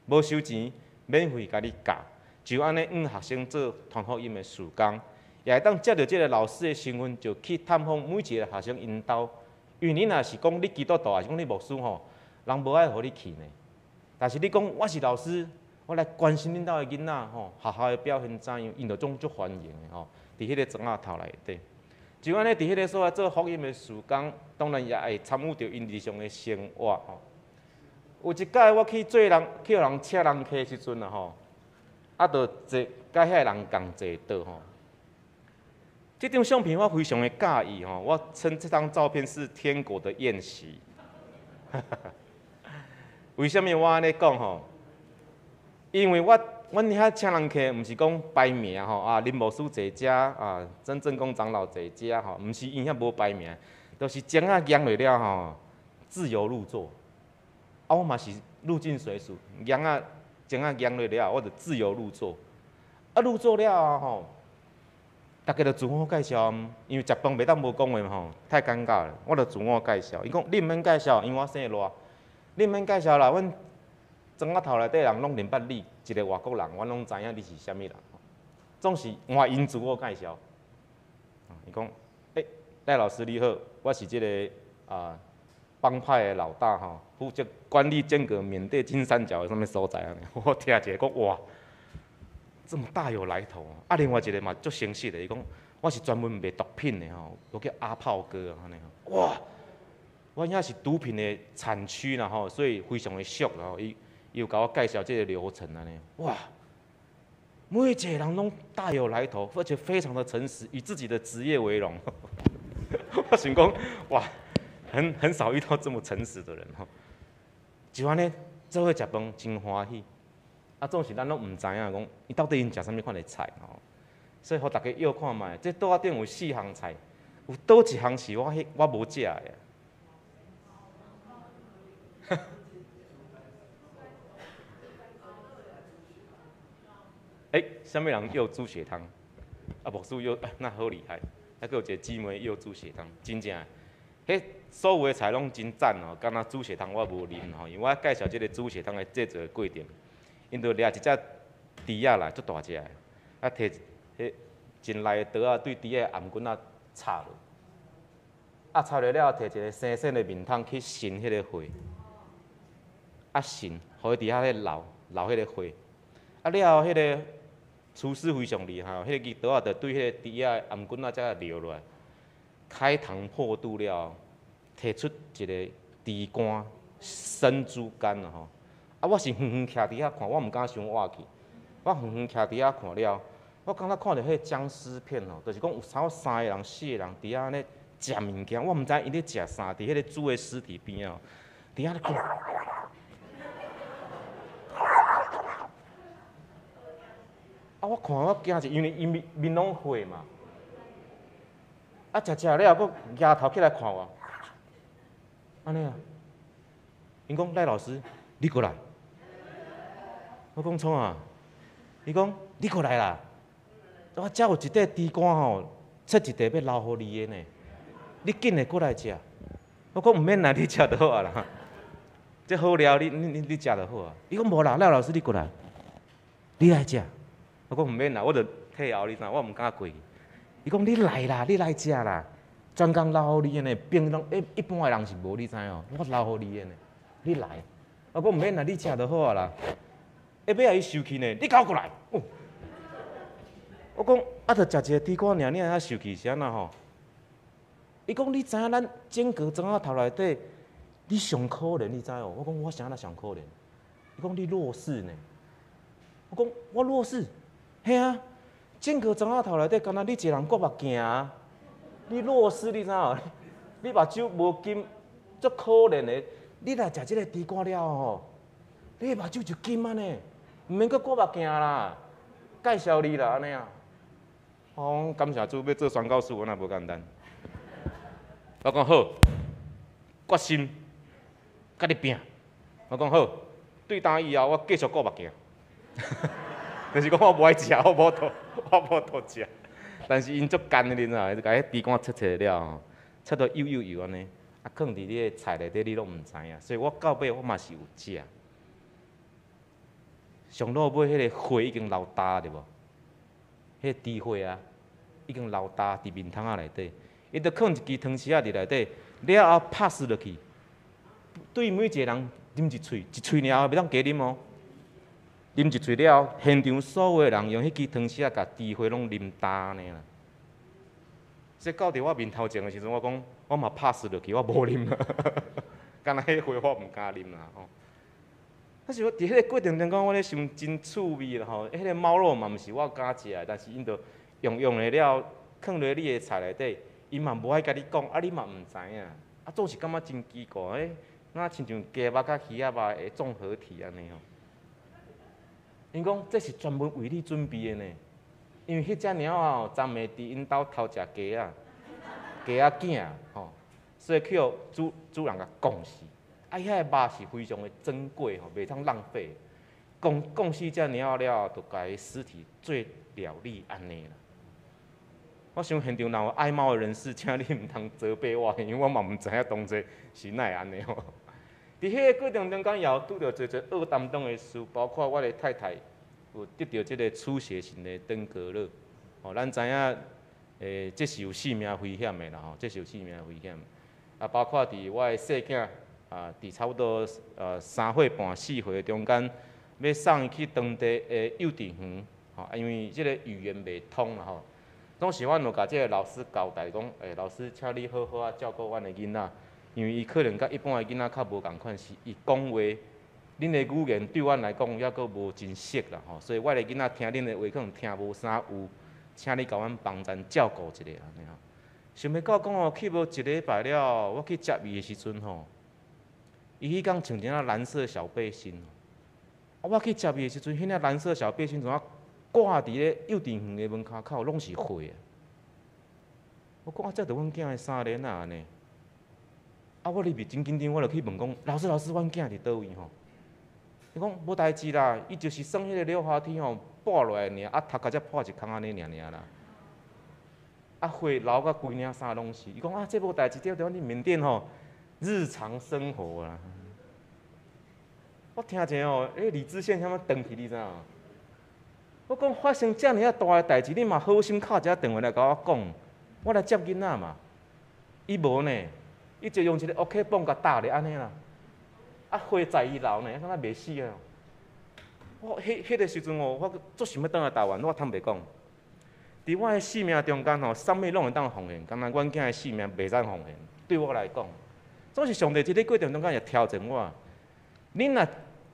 無收錢，免費共你教。就按呢，向學生做傳福音的事工，也會當藉著這个老師的身份，就去探訪每一个學生𪜶兜。因為你若是講你基督徒，抑是講你牧師吼，人無愛予你去呢。但是你講我是老師，我來關心恁兜的囡仔吼，學校的表現怎樣，𪜶就總足歡迎的吼。佇彼个莊仔頭內底，就按呢，佇彼个所在做福音的事工，當然也會參與著𪜶日常的生活吼。有一擺我去做人，去予人請人客的時陣啊吼，啊，就坐佮遐个人仝坐桌吼。這張相片我非常的佮意吼，我稱這張照片是天國的宴席。為啥物我按呢講吼？因為我阮遐請人客，毋是講排名吼啊，林牧師坐遮啊，曾正公長老坐遮吼，毋是𪜶遐無排名，就是鐘仔夯落了吼，自由入座。啊，我嘛是入境隨俗，夯仔鐘仔夯落了，我就自由入座。啊，入座了後吼，大家就自我介紹，因為食飯袂當無講話嘛吼，太尷尬了。我就自我介紹，伊講你毋免介紹，因為我姓賴，你毋免介紹啦，阮莊仔頭內底人攏認捌你，一个外國人，阮攏知影你是啥物人。總是換𪜶自我介紹。伊講，欸，賴老師你好，我是這个啊幫派的老大吼，負責管理整個緬甸金三角的啥物所在按呢。我聽一下講哇，這麼大有來頭啊！另外一个嘛足誠實的，伊講我是專門賣毒品的吼，我叫阿炮哥按呢。哇，阮遐是毒品的產區啦吼，所以非常的俗啦吼。伊伊有共我介紹這个流程按呢。哇，每一个人攏大有來頭，而且非常的誠實，以自己的職業為榮。我想講，哇，很少遇到這麼誠實的人吼。就按呢，做伙食飯真歡喜。啊，總是咱攏毋知影講，伊到底𪜶食啥物款的菜吼。所以予大家吆看覓，這桌仔頂有四項菜，有佗一項是我彼我無食的。欸，啥物人吆豬血湯？啊，牧師吆，那好厲害！還閣有一个姊妹吆豬血湯，真正，彼所有的菜攏真讚哦，敢若豬血湯我無啉吼，因為我介紹這个豬血湯的製作過程，𪜶就掠一隻豬仔來，足大隻的，啊，提彼真利的刀仔對豬仔的頷頸仔插落，啊，插落了後，提一个生鮮的麵桶去滲彼个血，啊滲，予伊佇遐咧流流彼个血，啊了後彼个廚師非常厲害，彼个刀仔就對彼個豬仔的頷頸仔遮掠落來，開膛破肚了後，提出一个豬肝，生豬肝啊吼！啊，我是遠遠徛佇遐看，我毋敢傷倚去。我遠遠徛佇遐看了，我敢若看著彼个殭屍片吼，就是講有差不多三个人、四个人佇遐按呢食物件，我毋知𪜶咧食啥，佇彼个豬的屍體邊仔，佇遐咧。啊！我看我驚一，因為伊面面攏血嘛。啊，食食了後，閣舉頭起來看我，按呢啊？𪜶講賴老師，你過來。我講創啊？伊講你過來啦。我遮有一塊豬肝吼，切一塊欲留予你的呢。你緊的過來食。我講毋免啦，你食就好啊啦。這好料，你你你你食就好啊。伊講無啦，賴老師你過來，你來食。我講毋免啦，我就退後，你知，我毋敢過去。伊講你來啦，你來食啦，專工留予你的呢，平常一一般的人是無，你知哦？我留予你的呢，你來。我講毋免啦，你食就好啊啦。欸，尾仔伊生氣呢，你共我過來。哦，我講啊，就食一個豬肝爾，你按呢生氣是按怎吼？伊講你知影咱整個莊仔頭內底，你上可憐，你知哦？我講我啥物上可憐？伊講你弱勢呢。我講我弱勢。嘿啊，整個莊仔頭內底，敢若你一个人閣目行，你弱勢，你知無？你目睭無金，足可憐的。你來食這个豬肝了後吼，你的目睭就金啊呢，毋免閣掛目鏡啦。介紹你啦，按呢啊。哦，感謝主，欲做宣教師，我若無簡單。我講好，決心，共你拚。我講好，對今以後我繼續顧目鏡。就是講我無愛食，我無法度，我無法度食。但是𪜶足奸的，你知影？就共彼豬肝切切了後，切到幼幼幼按呢，啊，囥佇你的菜內底，你攏毋知影。所以我到尾我嘛是有食。上落尾彼个血已經流焦對無？彼个豬血啊，已經流焦佇面窗仔內底，伊就囥一支湯匙仔佇內底，了後拍死落去，對每一个人啉一喙，一喙爾袂當加啉哦。啉一喙了後，現場所有的人用彼支湯匙仔共豬血攏啉焦呢啦。所以到佇我面頭前的時陣，我講我嘛拍死落去，我無啉啦，敢若彼血我毋敢啉啦吼。但是我佇彼个過程中間，我咧想真趣味啦吼。彼个貓肉嘛毋是我敢食的，但是𪜶就用用的了，囥落你的菜內底，伊嘛無愛共你講，啊你嘛毋知影，啊總是感覺真奇怪，欸，若親像雞肉佮魚仔肉的綜合體按呢吼。𪜶講這是專門為你準備的呢，因為彼隻貓仔吼，昨暝佇𪜶兜偷食雞仔，雞仔囝吼，所以去予主主人共摃死。啊，遐个肉是非常的珍貴吼，袂通浪費。摃摃死這貓仔了後，就共伊屍體做料理按呢啦。我想現場若有愛貓的人士，請你毋通責備我，因為我嘛毋知影當初是哪會按呢吼。佇彼个過程中間，也有拄著濟濟惡擔當的事，包括我的太太有得著這个出血性的登革熱。吼，咱知影，這是有性命危險的啦吼，這是有性命危險。啊，包括佇我的細囝啊，佇差不多3歲半、4歲中間，欲送伊去當地的幼稚園，吼，啊，因為這个語言袂通啦吼。當時阮有共這个老師交代講，老師，請你好好仔照顧阮的囡仔，因為伊可能佮一般的囡仔較無仝款，是伊講話，恁的語言對阮來講猶閣無真熟啦吼，所以我的囡仔聽恁的話可能聽無啥有，請你共阮幫贊照顧一下按呢吼。想袂到講哦，去無一禮拜了，我去接伊的時陣吼，伊彼工穿一領藍色小背心，啊，我去接伊的時陣，彼領藍色小背心怎啊掛佇咧幼稚園的門跤口，攏是血。我講啊，這著阮囝的衫咧，哪按呢？啊，我入去真緊張，我就去問講，老師，老師，阮囝佇佗位吼？伊講無代誌啦，伊就是耍彼個溜滑梯吼，跌落來爾，啊，頭殼才破一空按呢爾爾啦。啊，血流甲規領衫攏是。伊講啊，這無代誌，這佇阮緬甸吼，日常生活啦。我聽者吼，理智線啥物斷去，你知影？我講發生遮爾仔大的代誌，你嘛好心敲一下電話來共我講，我來接囡仔嘛。伊無呢，伊就用一個 OK 繃共搭咧按呢啦。啊，血在伊流呢，敢若袂死啊！我彼彼个時陣吼，我足想欲轉來台灣，我坦白講，佇我的性命中間吼，啥物攏會當奉獻，敢若阮囝的性命袂使奉獻。對我來講，總是上帝佇這個過程中間會挑戰我。恁若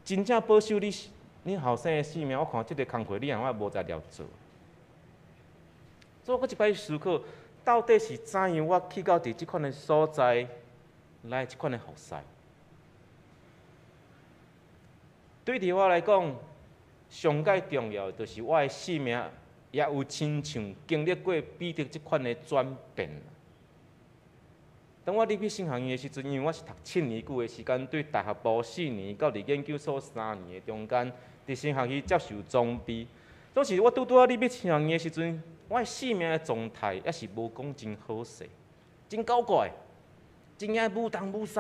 真正保守你後生的性命，我看這个工課你和我無才調做。所以我這擺思考，到底是怎樣我去到佇這款的所在來這款的服侍？對佇我來講，上蓋重要的就是我的性命也有親像經歷過彼得這款的轉變。當我入去神學院的時陣，因為我是讀7年久的時間，對大學部4年到佇研究所3年的中間，佇神學院接受裝備。總是我拄拄仔入去神學院的時陣，我的性命的狀態猶是無講真好勢，真古怪，真正舞東舞西。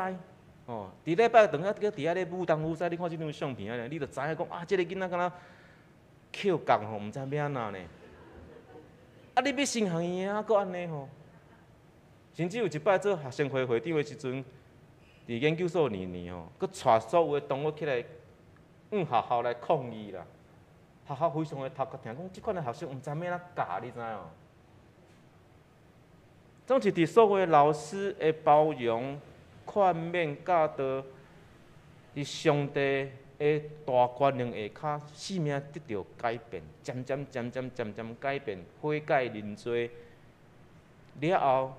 哦，佇禮拜堂仔閣佇遐咧舞東舞西，你看這張相片仔，你就知影講啊，這个囡仔敢若抾角吼，毋知欲按怎呢？啊，你欲神學院啊，閣按呢吼。甚至有一擺做學生會會長的時陣，佇研究所二年吼，閣帶所有的同學起來，向學校來抗議啦。學校非常的頭殼疼，講這款的學生毋知欲按怎教，你知無？總是佇所有的老師的包容、勸勉、教導，佇上帝的大權能下跤，性命得著改變，漸漸漸漸漸漸改變，悔改認罪了後。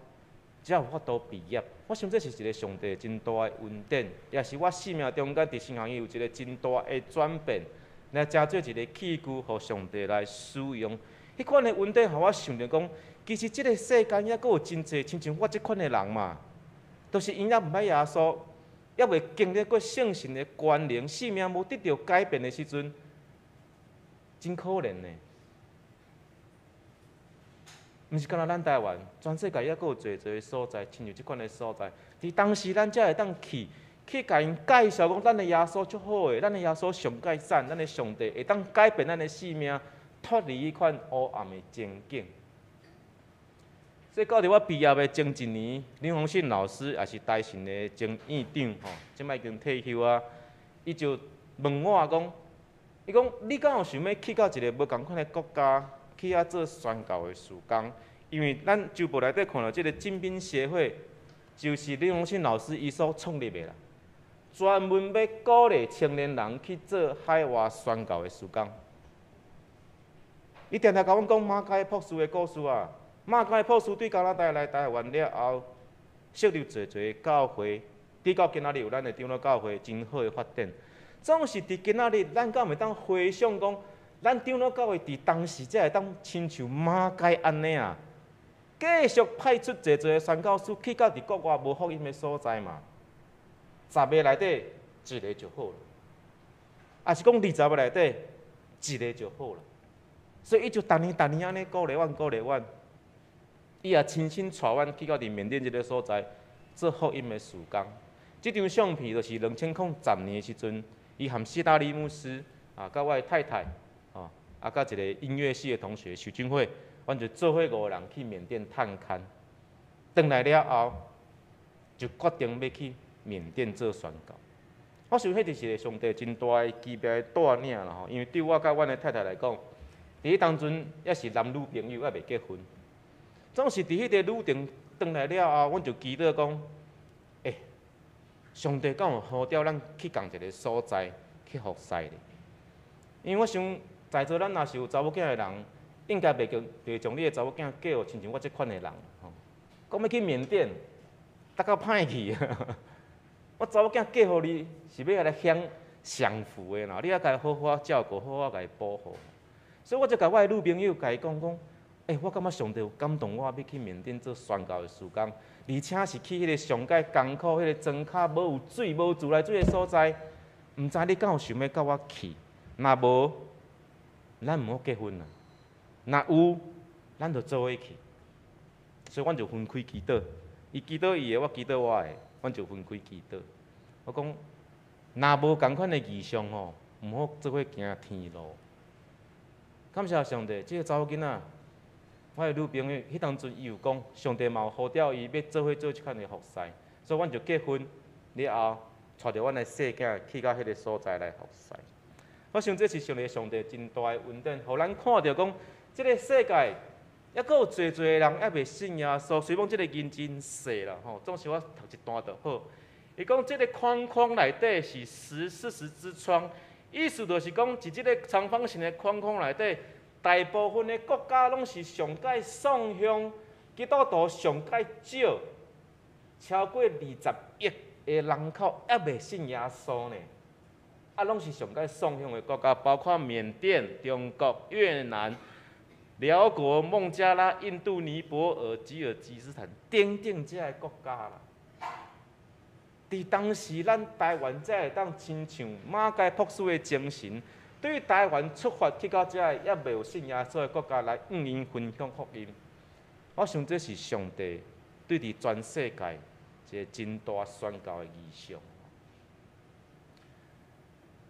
才有法度畢業。我想這是一個上帝真大的恩典，也是我生命中間佇神學院有一個真大的轉變，來成做一個器具，予上帝來使用。彼款的恩典，予我想著講，其實這個世間猶閣有真濟親像我這款的人嘛，就是𪜶猶毋捌耶穌，猶未經歷過聖神的權能，生命無得著改變的時陣，真可憐呢。毋是干焦咱台灣，全世界猶閣有濟濟所在，親像這款的所在。佇當時，咱才會當去去共𪜶介紹講，咱的耶穌足好的，咱的耶穌上蓋讚，咱的上帝會當改變咱的生命，脫離彼款黑暗的前景。所以到佇我畢業的前一年，林宏信老師也是台神的前院長吼，這擺已經退休啊。伊就問我講，伊講你敢有想欲去到一個無仝款的國家？去遐做宣教的事工，因為咱週報內底看著這個進兵協會，就是林宏信老師伊所創立的啦，專門欲鼓勵青年人去做海外宣教的事工。伊定定共阮講馬偕博士的故事啊，馬偕博士對加拿大來台灣了後，設立濟濟教會，直到今仔日有咱的長老教會真好的發展。總是佇今仔日，咱敢會當回想講，咱長老教會佇當時才會當親像馬偕按呢啊，繼續派出濟濟的宣教師去到佇國外無福音的所在嘛。十个內底一个就好了，抑是講20個內底一个就好了。所以伊就逐年逐年按呢鼓勵阮，鼓勵阮。伊也親身帶阮去到佇緬甸這个所在做福音的事工。這張相片就是2010年的時陣，伊含斯大利牧師啊，佮我的太太。啊，佮一个音樂系的同學許俊慧，阮就做伙五个人去緬甸探勘。轉來了後，就決定欲去緬甸做宣教。我想彼就是一個上帝真大的奇妙的帶領啦吼，因為對我佮阮的太太來講，佇彼當陣猶是男女朋友，猶未結婚。總是佇彼个旅程轉來了後，阮就祈禱講：欸，上帝敢有呼召咱去仝一个所在去服侍咧？因為我想，在座咱若是有查某囝的人，應該袂袂將你的查某囝嫁予親像我這款的人吼。講欲去緬甸，得較歹去。我查某囝嫁予你，是欲來享享福的啦，你愛共伊好好照顧，好好共伊保護。所以我就共我的女朋友共伊講講，欸，我感覺上帝有感動我，欲去緬甸做宣教的事工，而且是去彼个上蓋艱苦、彼个莊跤無有水、無自來水的所在，毋知你敢有想欲佮我去？若無，咱毋好結婚啦。若有，咱就做伙去。所以，阮就分開祈禱。伊祈禱伊的，我祈禱我的，阮就分開祈禱。我講，若無仝款的異象吼，毋好做伙行天路。感謝上帝，這个查某囡仔，我的女朋友，彼當陣伊有講，上帝嘛有呼召伊欲做伙做這款的服侍，所以阮就結婚了後，帶著阮的細囝去到彼个所在來服侍。我想這是上帝上帝真大的恩典，予咱看著講，這个世界猶閣有濟濟的人猶未信耶穌。雖講這个銀真細啦吼，總是我讀一段就好。伊講這个框框內底是十四十之窗，意思就是講，佇這个長方形的框框內底，大部分的國家攏是上蓋喪向基督徒上蓋少，超過20億的人口猶未信耶穌呢。啊，攏是上蓋喪向的國家，包括緬甸、中國、越南、寮國、孟加拉、印度、尼泊爾、吉爾吉斯坦等等這个國家啦。佇當時，咱台灣才會當親像馬偕博士的精神，對台灣出發去到這个猶未有信耶穌的國家來向𪜶分享福音。我想這是上帝對佇全世界一个真大宣教的異象。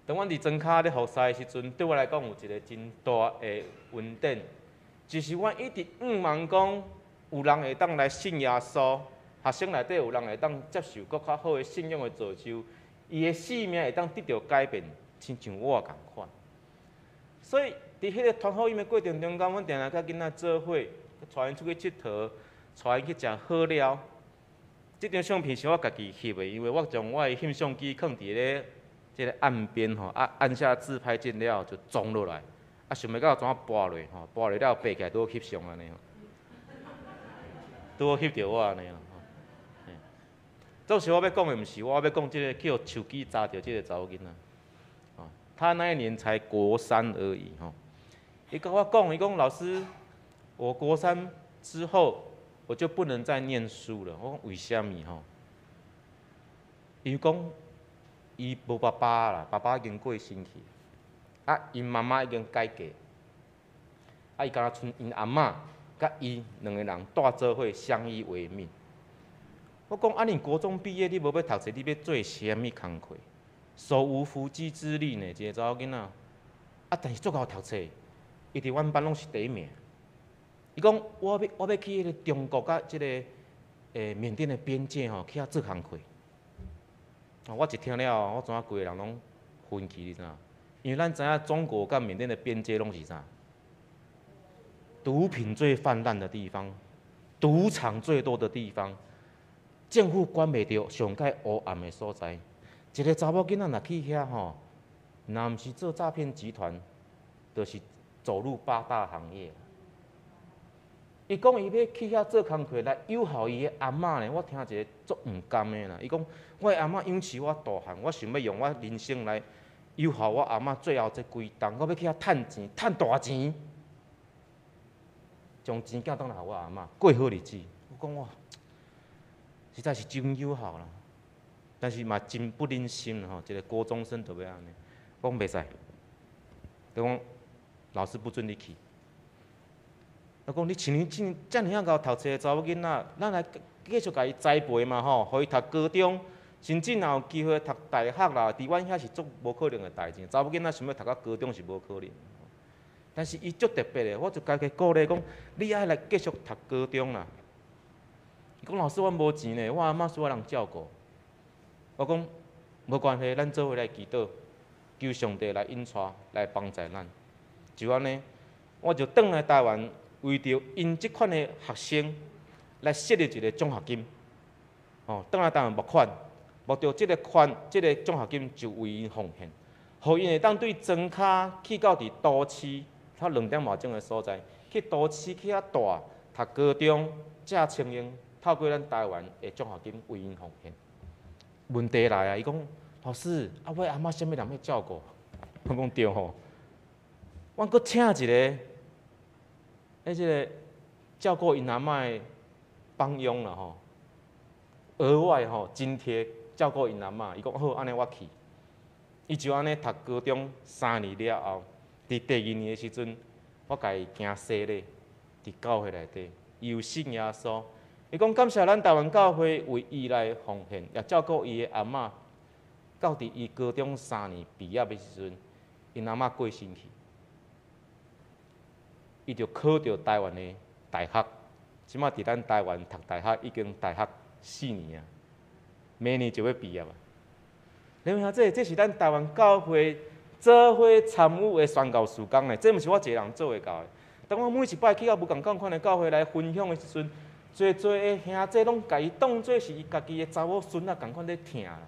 當阮佇莊跤咧服侍的時陣，對我來講有一个真大的恩典，就是阮一直向望講，有人會當來信耶穌，學生內底有人會當接受閣較好的信仰的造就，伊的生命會當得著改變，親像我仝款。所以，佇彼个傳福音的過程中間，阮定定佮囡仔做伙，帶𪜶出去𨑨迌，帶𪜶去食好料。這張相片是我家己翕的，因為我將我的翕相機囥佇咧這个岸邊吼，啊按下自拍鍵了後就裝落來，啊想袂到怎跋落吼，跋落了爬起來拄好翕相按呢吼，拄好翕著我按呢吼。總是我欲講的，毋是我欲講這个去予手機砸著這个查某囡仔。哦，他那一年才國三而已吼。伊共我講，伊講老師，我國三之後我就不能再念書了。我講為啥物吼？伊講伊無爸爸啦，爸爸已經過身去，啊，𪜶媽媽已經改嫁，啊，伊敢若賰𪜶阿嬤佮伊兩个人蹛做伙相依為命。我講啊，你國中畢業，你無欲讀冊，你欲做啥物工課？手無縛雞之力呢，一个查某囡仔，啊，但是足𠢕讀冊，伊佇阮班攏是第一名。伊講我欲去彼个中國佮這个緬甸的邊界吼，去遐做工課。我一聽了，我知影規个人攏昏去，你知影？因為咱知影中國佮緬甸的邊界攏是啥？毒品最泛濫的地方，賭場最多的地方，政府管袂著上蓋黑暗的所在。一个查某囡仔若去遐吼，若毋是做詐騙集團，就是走入八大行業。伊講伊欲去遐做工課來養活伊的阿嬤呢，我聽一个足毋甘的啦。伊講我的阿嬤養飼我大漢，我想欲用我人生來養活我阿嬤最後這幾冬，我欲去遐趁錢，趁大錢，將錢寄轉來予我阿嬤過好日子。我講哇，實在是真有孝啦，但是嘛真不忍心吼，一个國中生就欲按呢，我講袂使，伊講老師不准你去。我講你像你這遮爾仔𠢕讀冊的查某囡仔，咱來繼續共伊栽培嘛吼，予伊讀高中，甚至若有機會讀大學啦，佇阮遐是足無可能的代誌。查某囡仔想欲讀到高中是無可能。但是伊足特別的，我就共伊鼓勵講，你愛來繼續讀高中啦。伊講老師，阮無錢呢，我阿嬤需要人照顧。我講無關係，咱做伙來祈禱，求上帝來引帶，來幫助咱。就按呢，我就轉來台灣。為著𪜶這款的學生來設立一个獎學金，哦，轉來台灣募款，募著這个款，這个獎學金就為𪜶奉獻，予𪜶會當對莊跤去到佇都市，差兩點外鐘的所在，去都市去遐蹛讀高中，遮清閒，透過咱台灣的獎學金為𪜶奉獻。問題來啊，伊講老師，啊，我阿嬤啥物人欲照顧？我講對吼，阮閣請一个。彼這个照顧𪜶阿嬤的幫傭啦吼，額外吼津貼照顧𪜶阿嬤，伊講好，按呢我去。伊就按呢讀高中三年了後，佇第二年的時陣，我共伊行洗禮，佇教會內底，伊有信耶穌。伊講感謝咱台灣教會為伊來奉獻，也照顧伊的阿嬤。到佇伊高中三年畢業的時陣，𪜶阿嬤過身去。伊就考著台灣的大學，這馬佇咱台灣讀大學已經大學四年啊，明年就欲畢業啊。你聽這，這是咱台灣教會做伙參與的宣教事工呢，這毋是我一个人做會到的。當我每一擺去到無仝款的教會來分享的時陣，濟濟的兄弟攏共伊當做是伊家己的查某孫仔仝款咧疼啦。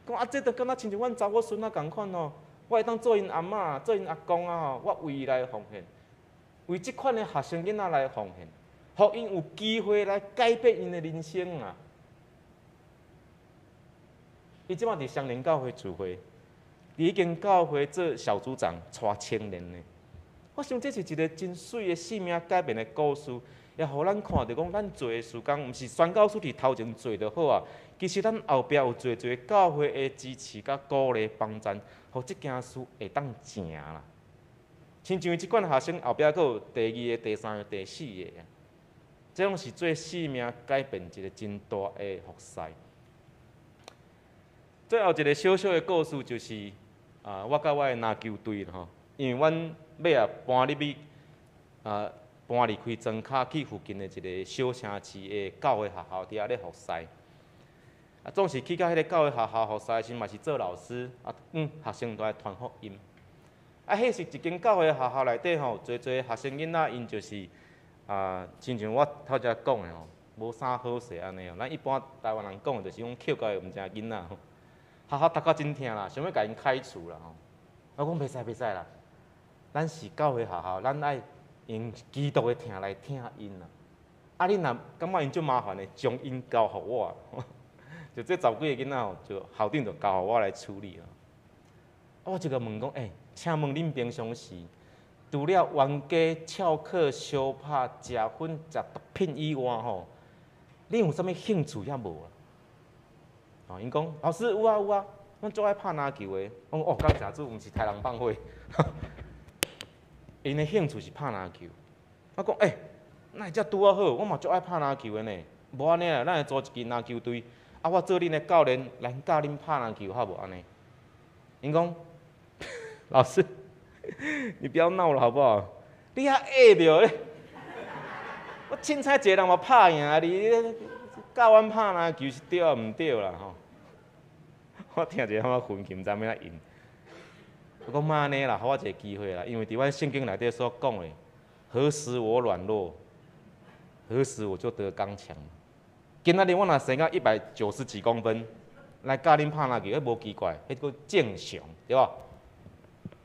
講啊，這就敢若親像阮查某孫仔仝款哦，我會當做𪜶阿嬤，做𪜶阿公啊吼，我為伊來奉獻。為這款的學生囡仔來奉獻，予𪜶有機會來改變𪜶的人生啊！伊這馬佇雙連教會聚會，佇彼間教會做小組長，帶青年的。我想這是一个真媠的生命改變的故事，也予咱看著講，咱做的事工，毋是宣教師佇頭前做就好啊。其實咱後壁有濟濟教會的支持佮鼓勵幫贊，予這件事會當成啦。親像這款學生後壁閣有第二个、第三个、第四个，這攏是做生命改變一个真大的服侍。最後一个小小的故事就是，啊，我佮我的籃球隊吼，因為阮尾仔搬入去，啊，搬離開莊跤去附近的一个小城市的教會學校佇遐咧服侍。啊，總是去到彼个教會學校服侍時，嘛是做老師，啊，學生都來傳福音。啊，彼是一間教會學校內底吼，濟濟學生囡仔，𪜶就是啊，親像我頭才講的吼，無啥好勢按呢哦。咱一般台灣人講的，就是講抾到的毋正囡仔吼，學校讀甲真疼啦，想欲共𪜶開除啦吼。我講袂使袂使啦，咱是教會學校，咱愛用基督的疼來疼𪜶啦。啊，你若感覺𪜶足麻煩的，將𪜶交予我，就這十幾个囡仔吼，就校長就交予我來處理啊。我就共問講，欸，請問恁平常時，除了冤家、翹課、相拍、食薰、食毒品以外吼，恁有啥物興趣抑無啊？哦，𪜶講老師有啊有啊，阮足愛拍籃球的。我講哦，感謝主，毋是刣人放火。𪜶的興趣是拍籃球。我講欸，哪會遮拄仔好？我嘛足愛拍籃球的呢。無按呢啦，咱來組一支籃球隊。啊，我做恁的教練，來教恁拍籃球，好無按呢？𪜶講老師，你不要鬧了好不好？你遐矮著咧，我凊彩一个人嘛拍贏你，教阮拍籃球是對抑毋對啦吼？我聽者感覺分心，毋知欲按怎應。我講莫按呢啦，予我一个機會啦，因為佇阮聖經內底所講的，何時我軟弱，何時我就得剛強。今仔日我若生到190幾公分，來教恁拍籃球，彼無奇怪，彼閣正常，對無？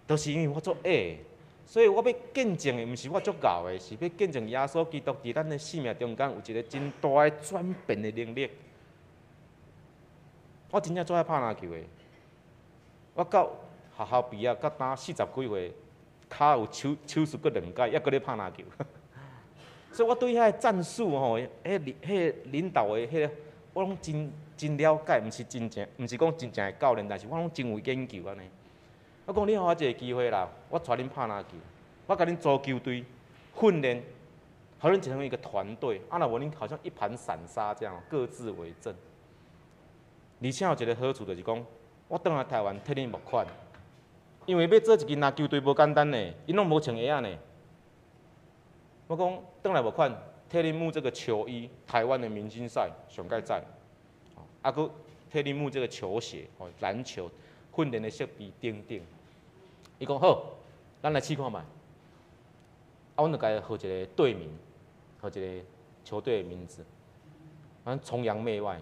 都是因為我足矮，所以我欲見證的，毋是我足𠢕的，是欲見證耶穌基督佇咱的生命中間有一个真大的轉變的能力。我真正足愛拍籃球的，我到學校畢業到今40幾歲，跤有手手術閣兩擺，猶閣咧拍籃球。所以我對遐个戰術吼，彼个領導的彼个，我攏真真了解，毋是真正，毋是講真正的教練，但是我攏真有研究按呢。我講你予我一个機會啦，我帶恁拍籃球，我共恁組球隊訓練，予恁成為一個團隊。啊，若無恁好像一盤散沙這樣，各自為政。而且有一个好處就是講，我轉來台灣替恁募款，因為欲做一支籃球隊無簡單呢，𪜶攏無穿鞋仔呢。我講轉來募款，替恁募這個球衣，台灣的明星賽上蓋讚，啊，閣替恁募這個球鞋，哦，籃球訓練的設備等等。伊講好，咱來試看覓。啊，阮就共伊號一个隊名，號一个球隊的名字，阮崇洋媚外，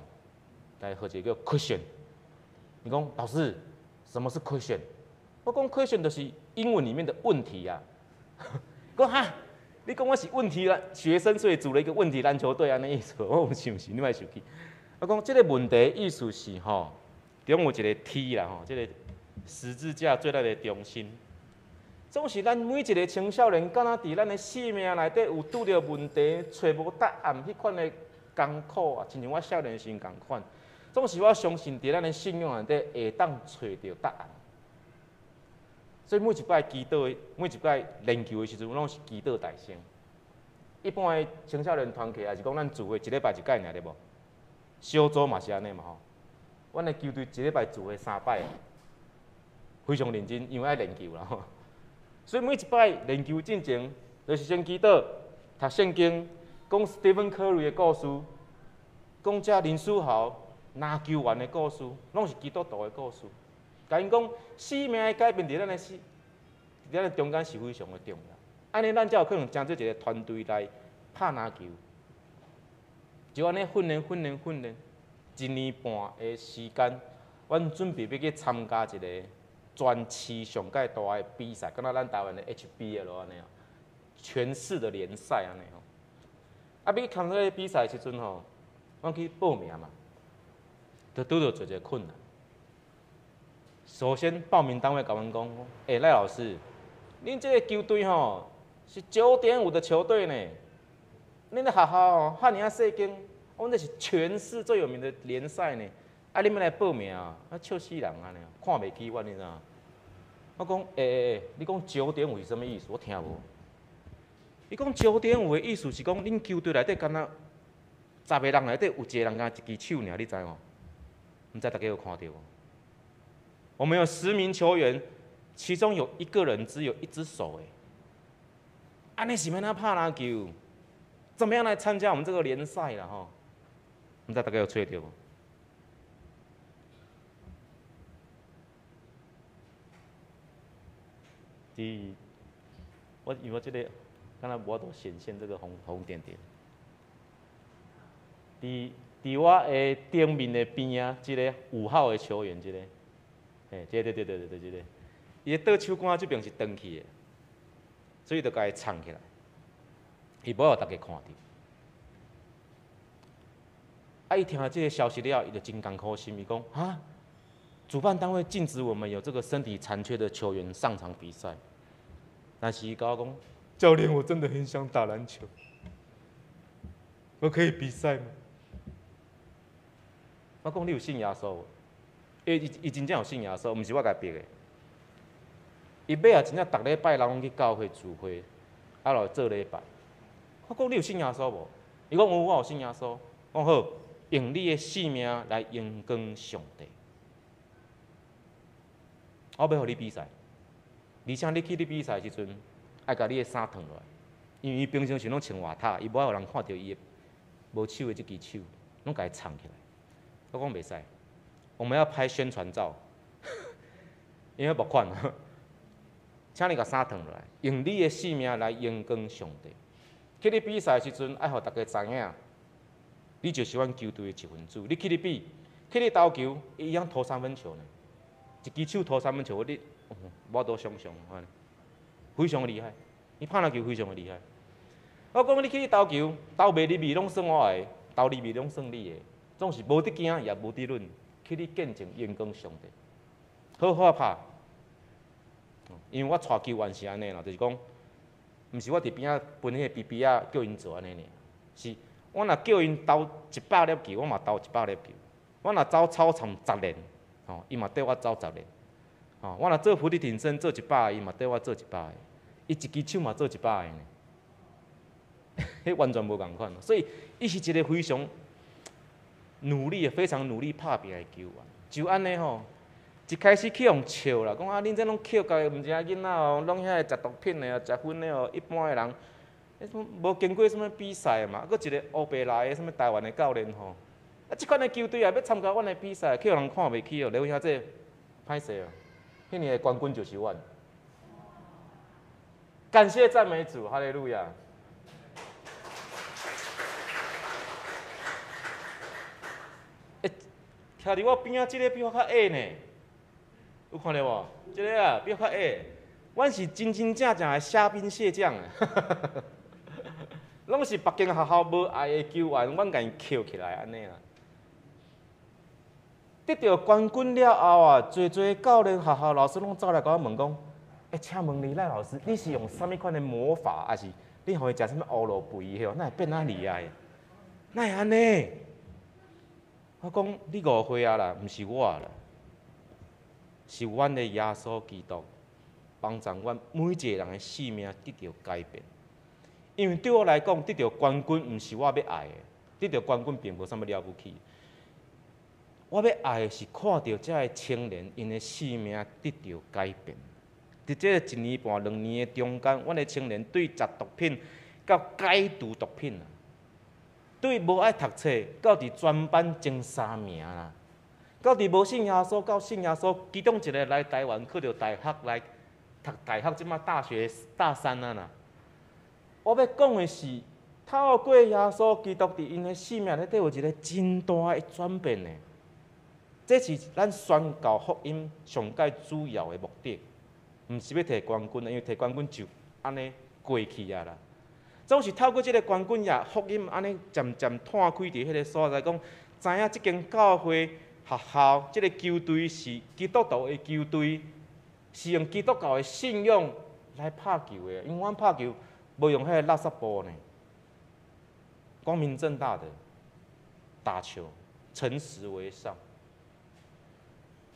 來號一個叫 Question。伊講老師，什麼是 Question？我講 Question 就是英文裡面的問題啊。講哈，你講我是問題啦，學生所以組了一個問題籃球隊按呢意思。我毋是毋是，你莫生氣。我講這个問題意思是吼，中有一個 T 啦吼，這个十字架做咱的中心。總是咱每一个青少年，敢若佇咱的生命內底有拄著問題，揣無答案，彼款的艱苦啊，親像我少年時仝款。總是我相信佇咱的信仰內底會當揣著答案。所以每一擺祈禱，每一擺練球的時陣，攏是祈禱大先。一般的青少年團契，抑是講咱聚會一禮拜一擺爾對無？小組嘛是按呢嘛吼。阮的球隊一禮拜聚會三擺，非常認真，因為愛練球啦吼。所以每一擺練球進前，就是先祈禱、讀聖經、講 Stephen Curry 的故事，講這林書豪籃球員的故事，攏是基督徒的故事。共𪜶講，生命的改變佇咱的生，佇咱的中間是非常的重要。按呢，咱才有可能成做一个團隊來拍籃球。就按呢訓練、訓練、訓練，一年半的時間，阮準備欲去參加一个全市上蓋大的比賽，敢若咱台灣的 HBL 按呢，全市的聯賽按呢吼。啊，欲去參加比賽的時陣吼，阮去報名嘛，就拄著一个困難。首先，報名單位共阮講，欸，賴老師，恁這个球隊吼是9.5的球隊呢，恁的學校吼遐爾仔細間，阮這是全市最有名的聯賽呢，啊，恁欲來報名啊？啊，笑死人按呢，看袂起阮，你知影？我講，欸欸欸，你講九點五是啥物意思？我聽無。伊講九點五的意思是講，恁球隊內底敢若10个人內底有一个人敢若一支手爾，你知無？毋知大家有看著無？我們有10名球員，其中有一個人只有一隻手，欸，按呢是欲按怎拍籃球？怎麼樣來參加我們這個聯賽啦？吼，毋知大家有揣著無？佇我因為我這個敢若無法度顯現這個紅紅點點。佇佇我的頂面的邊仔，這个5號的球員，這个，嘿，這个對對對對對，這个，伊的倒手桿這邊是斷去的，所以就共伊藏起來，伊無予大家看著。啊，伊聽著這个消息了後，伊就真艱苦心，伊講哈，主辦單位禁止我們有這個身體殘缺的球員上場比賽。但是伊共我講，教練，我真的很想打籃球，我可以比賽嗎？我講你有信耶穌無？伊真正有信耶穌，毋是我共伊逼的。伊尾仔真正逐禮拜人攏去教會聚會，啊來做禮拜。我講你有信耶穌無？伊講有，我有信耶穌。我講好，用你的性命來榮光上帝。我欲予你比賽，而且你去你比賽的時陣，愛共你的衫脫落來，因為伊平常時攏穿外套，伊無愛予人看著伊的無手的這支手，攏共伊藏起來。我講袂使，我們要拍宣傳照，因為募款，請你共衫脫落來，用你的性命來榮光上帝。去你比賽的時陣，愛予大家知影，你就是阮球隊的一份子。你去你比，去你投球，伊會曉投三分球呢，一支手投三分球，你無法度想像，非常厲害。伊拍籃球非常的厲害。我講你去你投球，投袂入去攏算我的，投入去攏算你的。總是無得驚，也無得忍，去你見證榮光上帝，好好拍。因為我帶球員是按呢啦，就是講，毋是我佇邊仔分彼個比比仔叫𪜶做按呢爾，是我若叫𪜶投100粒球，我嘛投100粒球。我若走操場10練，吼，伊嘛綴我走10練。吼，我若做伏地挺身做100個，伊嘛綴我做100個。伊一支手嘛做100個呢，彼完全無仝款。所以，伊是一個非常努力，非常努力拍拚的球員。就按呢吼，一開始去予笑啦，講啊，恁這攏抾家己毋知影囡仔哦，攏遐个食毒品的哦，食薰的哦，一般的人，無經過啥物比賽嘛，閣一个烏白來的啥物台灣的教練吼，啊，這款的球隊也欲參加阮的比賽，去予人看袂起哦，劉兄這歹勢哦，彼年的冠軍就是阮。感謝讚美主，哈利路亞。欸，徛佇我邊仔這个比我較矮呢，有看著無？這个啊比我較矮，阮是真真正正的蝦兵蟹將啊，攏是別間學校無愛的球員，阮共𪜶抾起來按呢啦。得著冠軍了後啊，濟濟教練、學校老師攏走來共我問講：欸，請問你賴老師，你是用啥物款的魔法，還是你予伊食啥物烏路肥？吼，哪會變遮厲害？哪會按呢？我講你誤會啊啦，毋是我啦，是阮的耶穌基督幫助阮每一個人的性命得著改變。因為對我來講，得著冠軍毋是我欲愛的，得著冠軍並無啥物了不起。我欲愛的是看著這个青年𪜶的性命得著改變。佇這個一年半、兩年的中間，阮的青年對食毒品到解除毒品啊，對無愛讀冊到佇全班前三名啦，到佇無信耶穌到信耶穌，其中一个來台灣去著大學來讀大學，這馬大學大三啊啦。我欲講的是，透過耶穌基督佇𪜶的生命內底有一个真大的轉變的，這是咱宣教福音上蓋主要的目的。毋是欲摕冠軍，因為摕冠軍就按呢過去啊啦。總是透過這个冠軍也福音按呢漸漸湠開佇彼个所在，講知影這間教會學校這个球隊是基督徒的球隊，是用基督教的信仰來拍球的。因為阮拍球無用彼个垃圾布呢，光明正大的打球，誠實為上。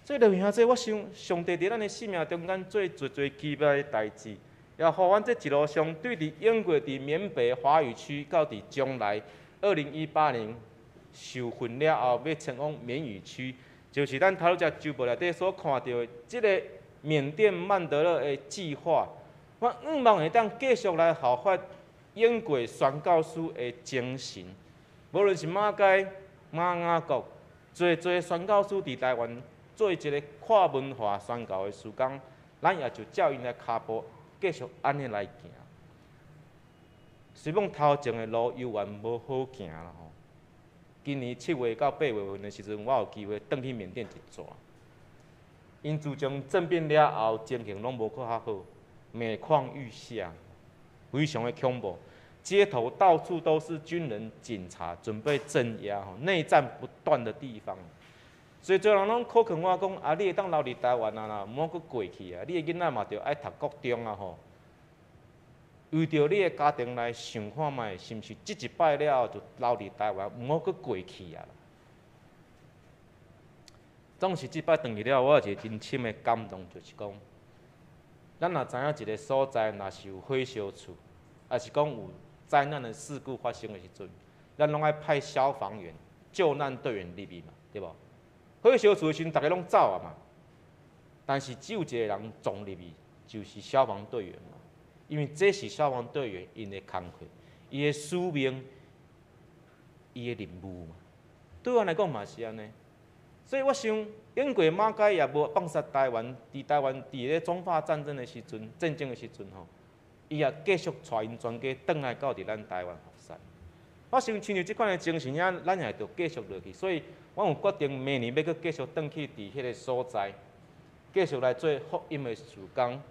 所以，劉兄弟，我想上帝佇咱的生命中間做濟濟奇妙的代誌，也予阮這一路上對佇英國佇緬北華語區，到佇將來2018年受訓了後，欲前往緬語區，就是咱頭拄則周報內底所看著的這个緬甸曼德勒的計劃。我向望會當繼續來效法英國宣教師的精神，無論是馬偕、馬雅各，濟濟宣教師佇台灣做一个跨文化宣教的事工，咱也就照𪜶的跤步繼續按呢來行。雖罔頭前的路猶原無好行啦吼。今年7月到8月份的時陣，我有機會轉去緬甸一轉。𪜶自從政變了後，情形攏無閣較好，每況愈下，非常的恐怖。街头到处都是军人、警察，准备镇压吼，内战不断的地方。所以，侪人拢苛刻我讲啊，你会当留伫台湾啊啦，毋好阁过去啊，你的囡仔嘛著爱读国中啊吼。为著你的家庭来想看觅，是毋是这一摆了后就留伫台湾，毋好阁过去啊？总是这摆转去了，我有一个真深的感动，就是讲，咱若知影一个所在若是有火烧厝，抑是讲有灾难的事故发生的时阵，咱拢爱派消防员、救难队员入去嘛，对无？火烧厝的时阵，逐家拢走啊嘛。但是只有一个人撞入去，就是消防队员嘛。因为这是消防队员𪜶的工课，伊的使命，伊的任务嘛。对阮来讲嘛是按呢。所以我想，英国马偕也无放杀台湾，伫台湾伫咧中法战争的时阵，战争的时阵吼，伊也继续带𪜶全家转来到伫咱台湾服侍。我想亲像这款的精神，咱也著继续落去。所以，我有决定明年欲阁继续转去伫彼个所在，继续来做福音的事工。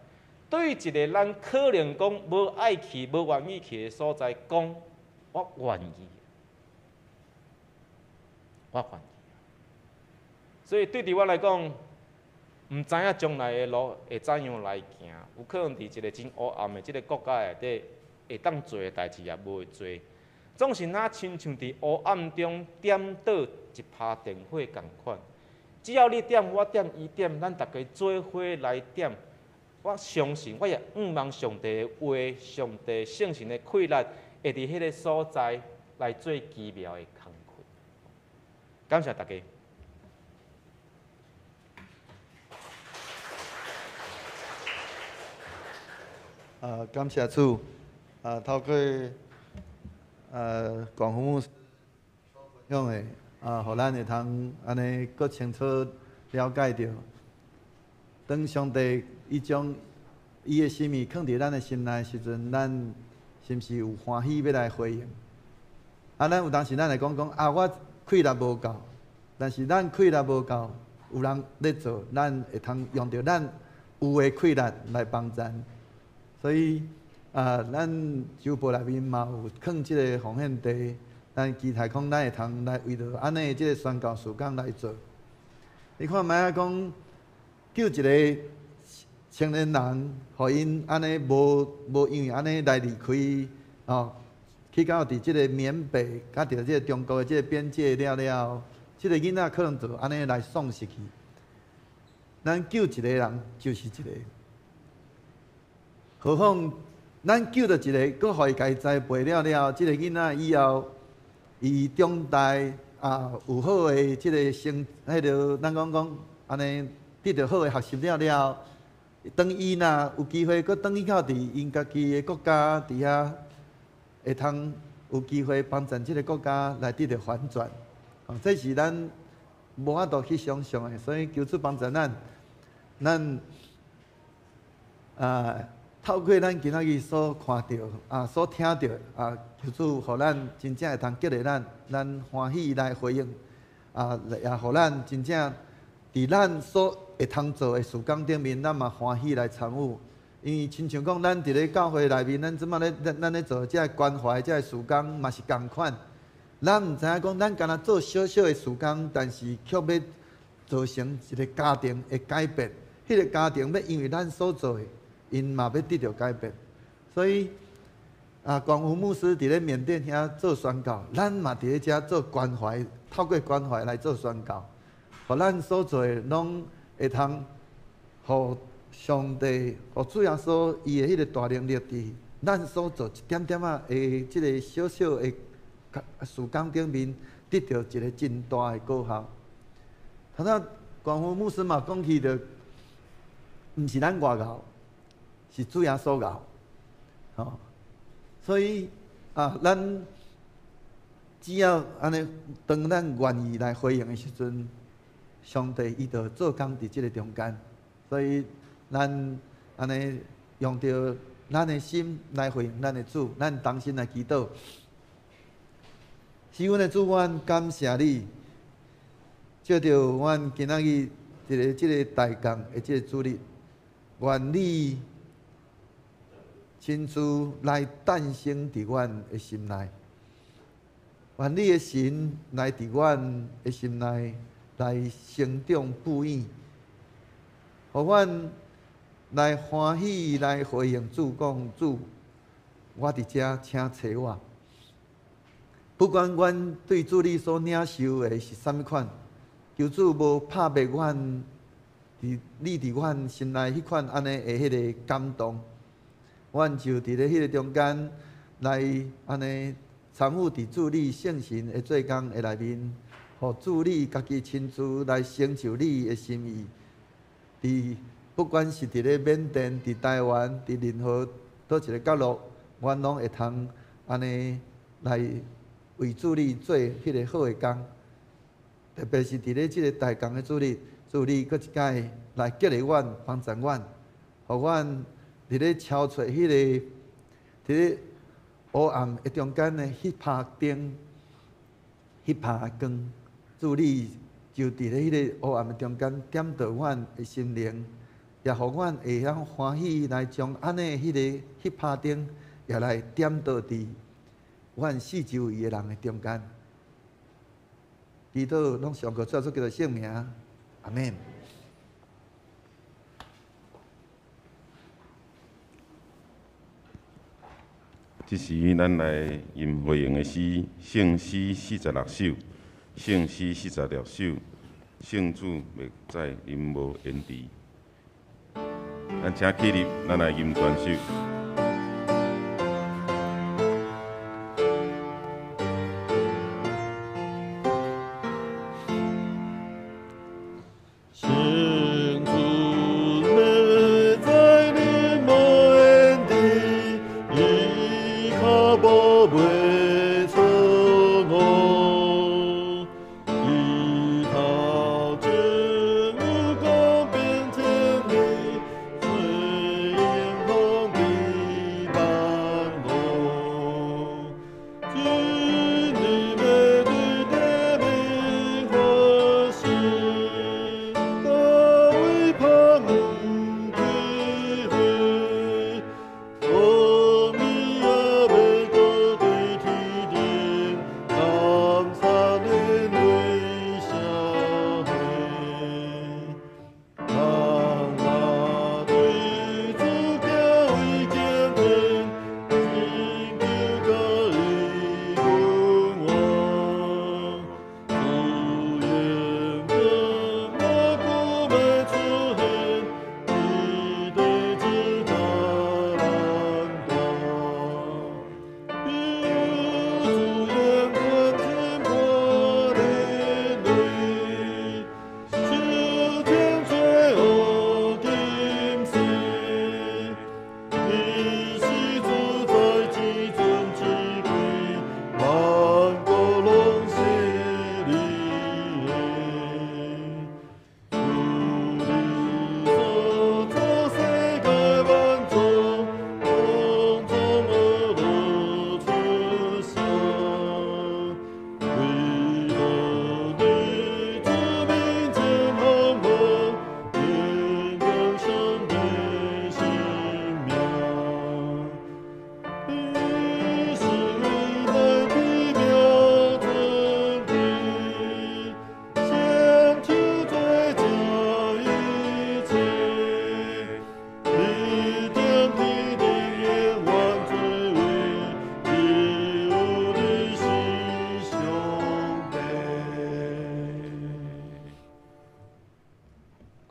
对一个咱可能讲无爱去、无愿意去的所在，讲我愿意，我愿意。所以对伫我来讲，毋知影将来的路会怎样来行，有可能伫一个真黑暗的这个国家内底，会当做的代志也无会做。总是若亲像伫黑暗中点著一拍电火仝款，只要你点，我点，伊点，咱逐家做伙来点。我相信，我也向望上帝的话，上帝圣神的气力，会伫彼个所在来做奇妙的工课。感谢大家。感谢主。透过广福牧师所分享的，予咱会通按呢阁清楚了解著，当上帝伊将伊的心意囥伫咱的心内时阵，咱是毋是有欢喜欲来回应？咱有当时咱会讲讲啊，我气力无够，但是咱气力无够，有人咧做，咱会通用著咱有的气力来帮赞。所以咱酒铺内面嘛有囥这个奉献袋，咱期待讲咱会通来为著按呢这个宣教事工来做。你看觅仔讲救一个青年人，予𪜶按呢无无因为按呢来离开哦，去到伫这个缅北，佮著这个中国的这个边界了了后，这个囡仔可能就按呢来丧失去。咱救一个人就是一个，何况咱救著一个，阁予伊家栽培了了后，这个囡仔以后，伊长大啊，有好的这个成，彼个咱讲讲按呢得著好的学习了了后，当伊若有机会阁转去到伫𪜶家己的国家伫遐，会通有机会帮助这个国家来得著反转，哦，这是咱无法度去想象的。所以求主帮助咱，咱透过咱今仔日所看著所听著求主予咱真正会通激励咱，咱欢喜来回应，也予咱真正伫咱所会通做的事工顶面，咱嘛欢喜来参与。因为亲像讲，咱伫咧教会内面，咱这摆咧，咱咧做这个关怀，这个事工嘛是仝款。咱毋知影讲，咱干焦做小小的事工，但是却欲造成一个家庭的改变。彼个家庭欲因为咱所做的，𪜶嘛欲得著改变。所以广福牧师伫咧缅甸遐做宣教，咱嘛伫咧遮做关怀，透过关怀来做宣教，予咱所做的拢会通予上帝、予主耶稣伊的彼个大能力伫咱所做一点点仔的这个小小的事工顶面，得著一个真大的果效。头先广福牧师嘛讲起著，毋是咱外𠢕，是主耶稣𠢕，吼。所以咱只要按呢，当咱愿意来回应的时阵，上帝伊就做工伫这个中间。所以咱按呢用著咱的心来回应咱的主，咱同心来祈祷。是阮的主，阮感谢你，借著阮今仔日一个这个大工的这个主日，愿你親自來誕生佇阮的心內。願你的神來佇阮的心內來成長富養，予阮來歡喜來回應主講主，我佇遮，請揣我。不管阮對主你所領受的是啥物款，求主無拍滅阮佇你佇阮心內彼款按呢的彼个感動，阮就佇咧彼个中間來按呢參與佇主你聖神的做工的內面，予主你家己親自來成就你的心意。佇不管是佇咧緬甸、佇台灣、佇任何佗一个角落，阮攏會通按呢來為主你做彼个好的工。特別是佇咧這个大工的主日，主你閣一擺來激勵阮、幫助阮，予阮佇咧超出彼个佇咧黑暗的中間的彼拍燈、彼拍光，主你就佇咧彼个黑暗的中間點著阮的心靈，也予阮會曉歡喜來將按呢彼个彼拍燈也來點著佇阮四周圍的人的中間。祈禱攏上靠主耶穌基督聖名，阿們。這時，咱來吟回應的詩，聖詩46首，聖詩46首，聖主欲再臨無延遲。咱請起立，咱來吟全首。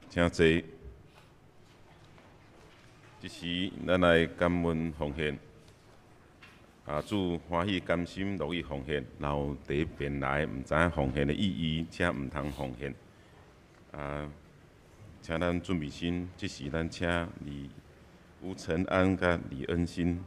請坐。這時，咱來感恩奉獻。啊，主歡喜甘心樂意奉獻，然後第一遍來毋知影奉獻的意義，請毋通奉獻。啊，請咱準備心，這時咱請李吳承安佮李恩心。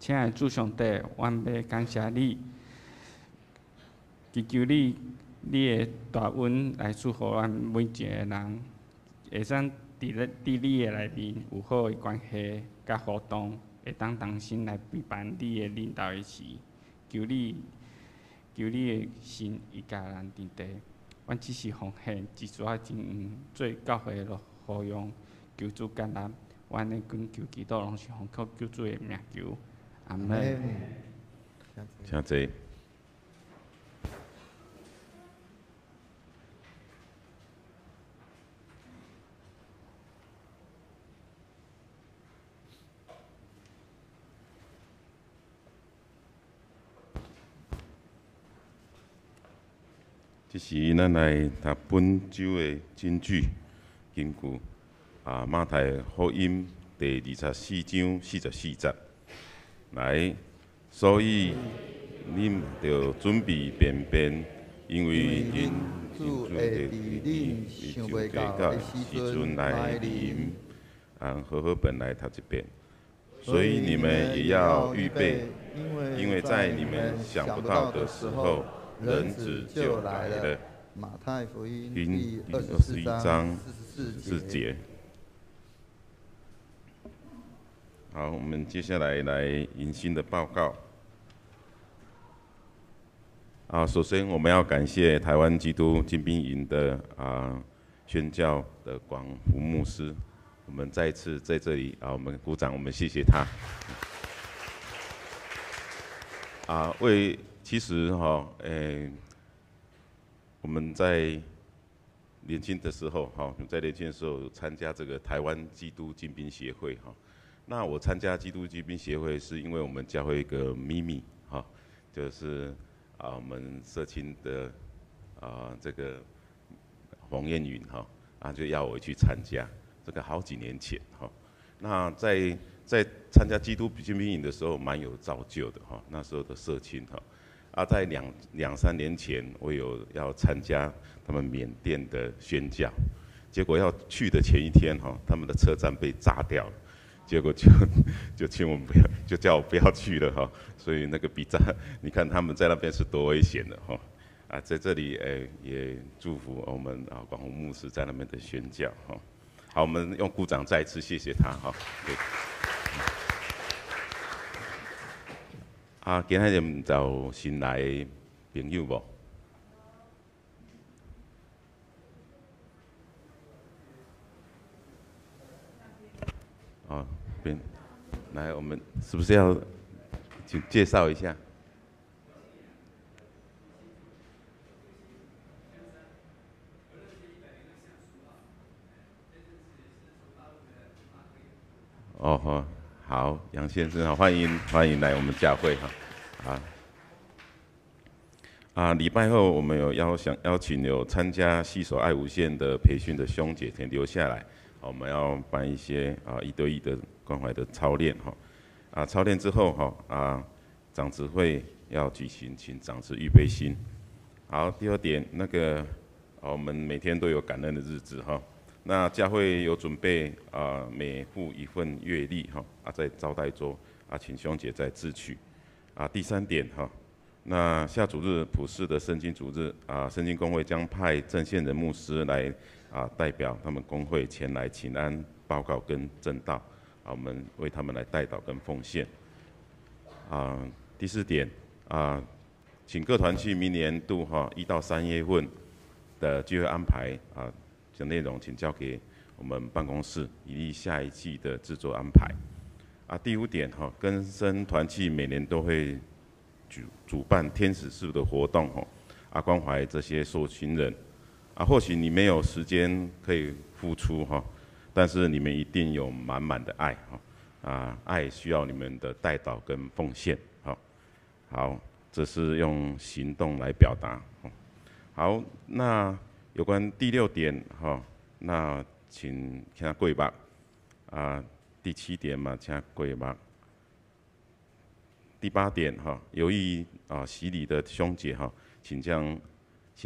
亲爱的主上帝，阮欲感谢你，祈求你，你的大恩来赐予阮每一个人，会使伫咧伫你的内面有好的关系佮互动，会当同心来陪伴你的领导的时，求你，求你的神伊共咱伫地，阮只是奉献一撮仔真黄做教会的服用，求主接纳，阮的恳求祈祷拢是奉靠救主的名求，阿门。请坐。这时，咱来读本周的金句，根据马太福音第24章44节来。所以，恁著准备便便，因为人子会伫恁想袂到的时阵来临。按和合本来读一遍。所以你们也要预备，因为在你们想不到的时候，人子就来了。马太福音第21章44节。好，我们接下来来迎新的报告。首先我们要感谢台湾基督精兵营的宣教的广福牧师，我们再一次在这里我们鼓掌，我们谢谢他。其实哈，我们在年轻的时候哈，在年轻的时候参加这个台湾基督精兵协会哈。那我参加基督精兵协会是因为我们教会一个秘密哈，就是我们社青的这个洪燕云哈，就要我去参加，这个好几年前哈。那在参加基督精兵营的时候，蛮有造就的哈。那时候的社青哈，在两三年前，我有要参加他们缅甸的宣教，结果要去的前一天哈，他们的车站被炸掉了，结果就请我们不要，就叫我不要去了哈。所以那个比炸，你看他们在那边是多危险的哈。在这里也祝福我们广宏牧师在那边的宣教哈。好，我们用鼓掌再一次谢谢他哈。对。今仔日毋知有新来的朋友无？边来，我们是不是要请介绍一下？哦好，杨先生好，欢迎欢迎来我们教会哈，礼拜后我们有邀请有参加携手爱无限的培训的兄姐先留下来，我们要办一些一对一的关怀的操练哈，操练之后哈长执会要举行，请长执预备心。好，第二点那个我们每天都有感恩的日子哈。那教会有准备每户一份月历哈，在招待桌请兄姐在自取。第三点哈，那下主日普世的圣经主日圣经公会将派郑宪仁牧师来代表他们公会前来请安报告跟证道，我们为他们来代祷跟奉献。第四点请各团契明年度哈1到3月份的聚会安排的内容，请交给我们办公室，以利下一季的制作安排。第五点哈，根生团契每年都会主办天使式的活动哈，关怀这些受亲人。或许你没有时间可以付出哈，但是你们一定有满满的爱哈，爱需要你们的代祷跟奉献。好，这是用行动来表达。好，那有关第六点哈，那请过目。第七点嘛，请过目。第八点哈，有意洗礼的兄姐哈，请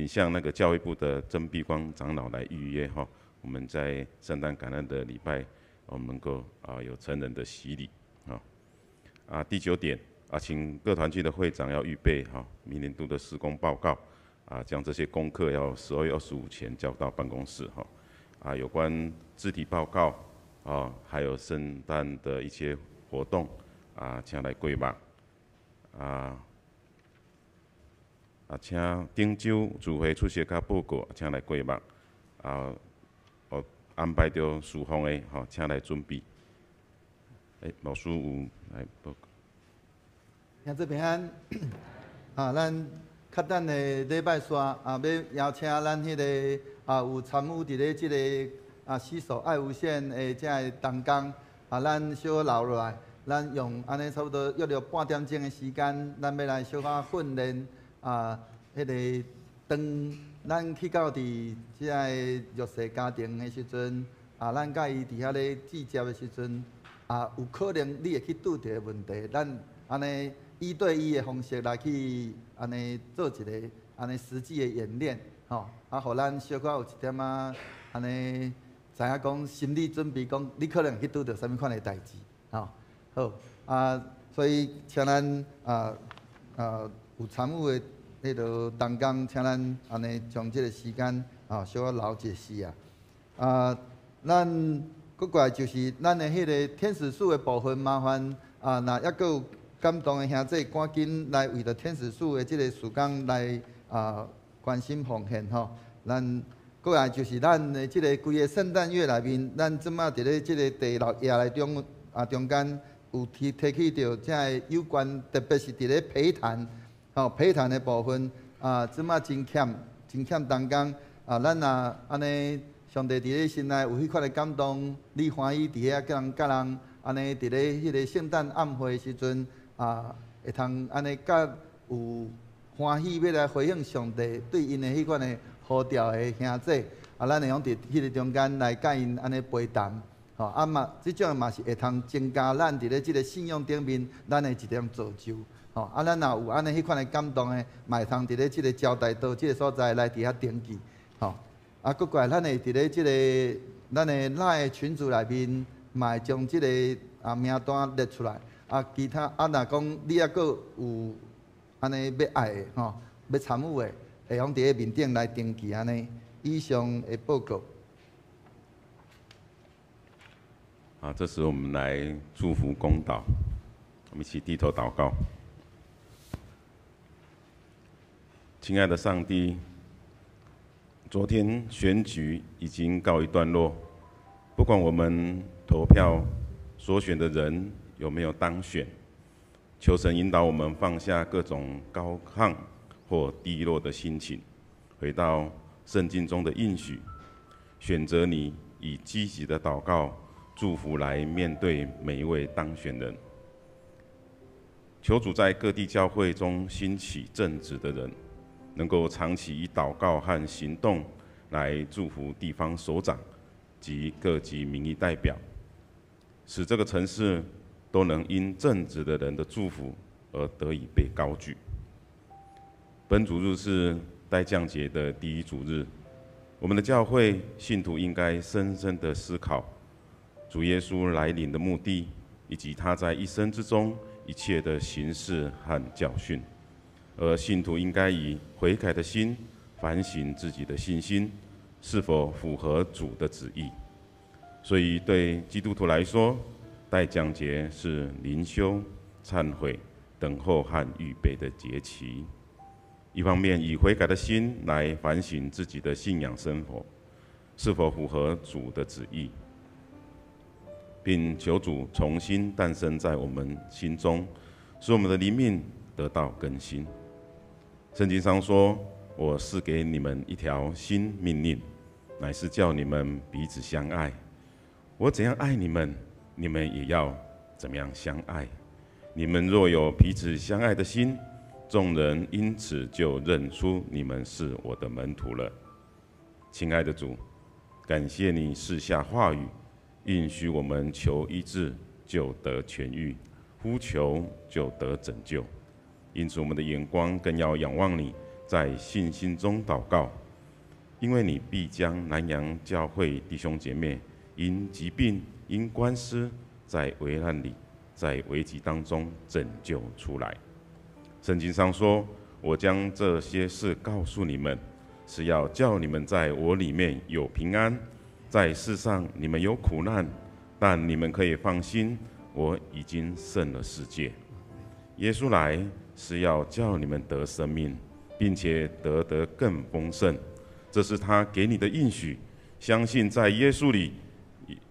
向那个教育部的曾碧光长老来预约哈。我们在圣诞感恩的礼拜，我们能够有成人的洗礼啊。啊，第九點啊，請各團契的會長要預備好明年度的事工報告，啊，將這些功課要12月25前交到辦公室哈。啊，有關肢體報告啊，還有聖誕的一些活動啊，請來過目。啊啊，請頂週聚會出席佮報告，請來過目。啊，有安排著事奉的吼，請來準備。欸，老師有來報告。兄弟平安。啊，咱較等的禮拜三啊，欲邀請咱彼个啊有參與佇咧這个啊攜手愛無限的這个同工啊，咱小可留落來，咱用按呢差不多約著半點鐘的時間，咱欲來小可訓練啊，彼个當咱去到佇這个弱勢家庭的時陣，啊，咱佮伊佇遐咧對接的時陣，啊，有可能你會去拄著的問題，咱按呢一對一的方式來去按呢做一个按呢實際的演練，吼，啊，予咱小可有一點仔按呢知影講心理準備，講你可能去拄著啥物款的代誌，吼，好，啊，所以請咱啊啊有參與的彼个同工，請咱按呢將這个時間啊小可留一時啊，啊，咱閣過來就是咱的彼个天使樹的部分，麻煩啊，若猶閣有感動的兄弟，趕緊來為著天使樹的這个事工來啊關心奉獻吼。咱閣來就是咱的這个規个聖誕月內面，咱這馬佇咧這个第六頁內中啊中間有提提起著這个有關，特別是佇咧陪談吼陪談的部分啊，這馬真欠真欠同工啊，咱若按呢上帝佇咧心內有彼款的感動，你歡喜佇遐佮人佮人按呢佇咧彼个聖誕暗會的時陣啊，會通按呢佮有歡喜欲來回應上帝對𪜶的彼款的呼召的兄弟，啊，咱會用佇彼个中間來佮𪜶按呢陪談，吼，啊嘛，這種嘛是會通增加咱佇咧這个信仰頂面咱的一點造就，吼，啊，咱若有按呢彼款的感動的，嘛會通佇咧這个招待桌這个所在來佇遐登記，吼，啊，閣過來咱會佇咧這个咱的 LINE 群組內面，嘛會將這个啊名單列出來，啊，其他啊，若講你猶閣有按呢欲愛的吼，欲參與的，會用佇咧面頂來登記按呢。以上的報告。好，這時我們來祝福公禱，我們一起低頭禱告。親愛的上帝，昨天選舉已經告一段落，不管我們投票所選的人有沒有當選，求神引導我們放下各種高亢或低落的心情，回到聖經中的應許，選擇你以積極的禱告祝福來面對每一位當選人。求主在各地教會中興起正直的人，能夠長期以禱告和行動來祝福地方首長及各級民意代表，使這個城市都能因正直的人的祝福而得以被高舉。本主日是待降節的第一主日，我們的教會信徒應該深深的思考主耶穌來臨的目的，以及他在一生之中一切的行事和教訓。而信徒應該以悔改的心反省自己的信心是否符合主的旨意。所以對基督徒來說，待降節是靈修、懺悔、等候和預備的節期。一方面以悔改的心來反省自己的信仰生活是否符合主的旨意，並求主重新誕生在我們心中，使我們的靈命得到更新。聖經上說：我賜給你們一條新命令，乃是叫你們彼此相愛。我怎樣愛你們，你們也要怎麼樣相愛。你們若有彼此相愛的心，眾人因此就認出你們是我的門徒了。親愛的主，感謝你賜下話語，應許我們求醫治就得痊癒，呼求就得拯救。因此，我們的眼光更要仰望你，在信心中禱告，因為你必將南洋教會弟兄姐妹因疾病、因官司在危難裡在危急当中拯救出来。圣经上说：“我将这些事告诉你们，是要叫你们在我裡面有平安。在世上你們有苦難，但你們可以放心，我已經勝了世界。”耶穌來是要叫你們得生命，並且得得更豐盛。這是他給你的應許。相信在耶穌裡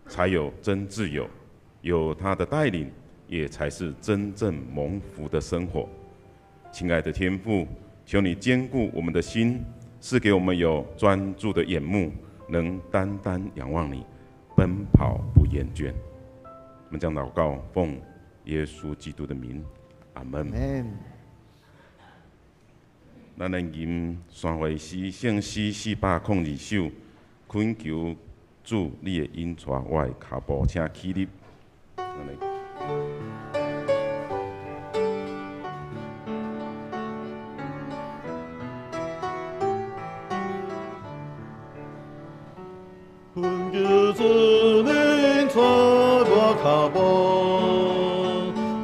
才有真自由，有他的帶領，也才是真正蒙福的生活。親愛的天父，求你堅固我們的心，賜給我們有專注的眼目，能單單仰望你，奔跑不厭倦。我們將禱告奉耶穌基督的名，阿門。咱來吟山會詩聖詩402首，懇求主你的引帶我的跤步，請起立。懇求主引帶我跤步，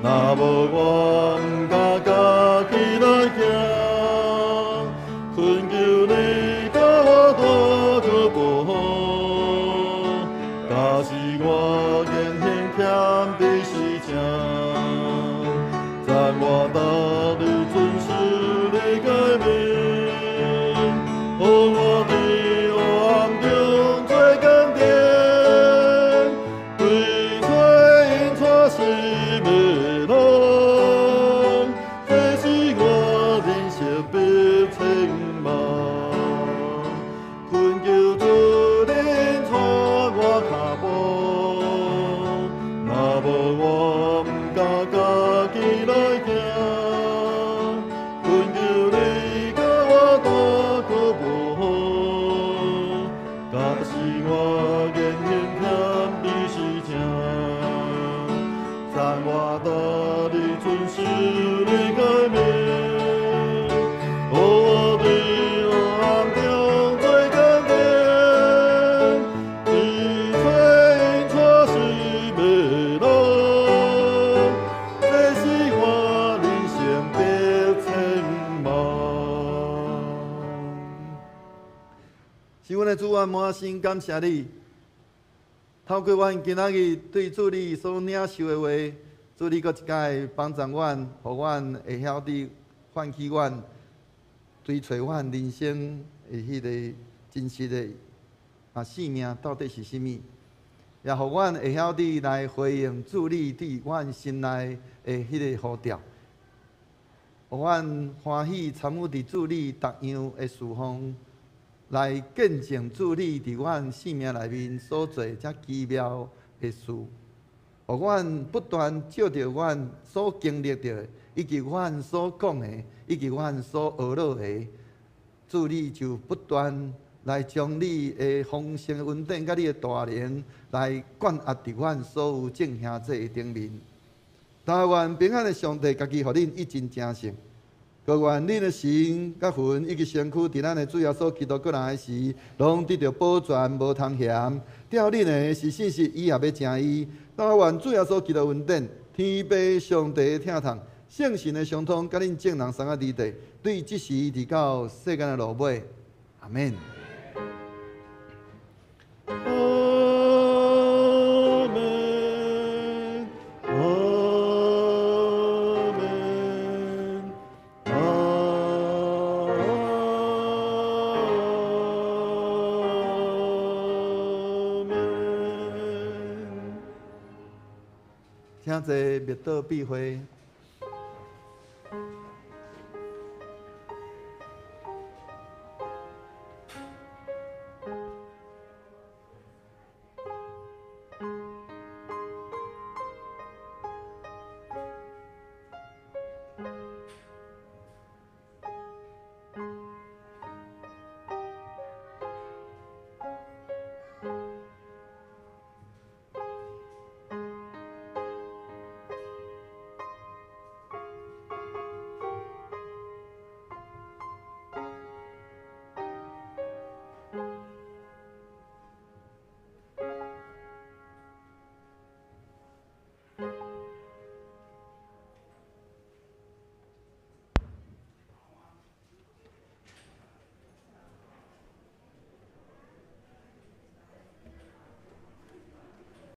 若無我毋敢家己來行。懇求你共我帶去保護，假使我言行欠比是正，讚我逐日遵守你誡命，予我佇黑暗中做堅定，追揣引帶生命的路，這是我人生必前望。懇求主引帶我跤步，若無我毋敢家己來行。懇求你共我帶去保護，假使我言行欠比是正，讚我逐日遵守你誡命，予我佇黑暗中做堅定，追揣引帶生命的路，這是我人生的前望。是阮的主啊，滿心感謝你。透過阮今仔日對主你所領受的話，主你閣一擺幫助阮，予阮會曉得喚起阮追揣阮人生的彼個真實的生命到底是啥物，也予阮會曉得來回應主你佇阮心內的彼個呼召，予阮歡喜參與佇主你逐樣的事奉，來見證主你佇阮生命內面所做遮奇妙的事，予阮不斷照著阮所經歷著的，以及阮所講的，以及阮所學落的，主你就不斷來將你的豐盛恩典佮你的大能來灌壓佇阮所有眾兄弟的頂面。但願平安的上帝家己予恁一盡成聖，閣願恁的神佮魂以及身軀，佇咱的主耶穌基督閣來時，攏得著保全，無通嫌。吊恁的是信實，伊也欲成伊。但願主耶穌基督恩典、天父上帝的疼痛、聖神的相通，佮恁眾人三個佇地，對這時直到世間的落尾。阿門。阿門，阿門，阿門。請坐，默禱閉會。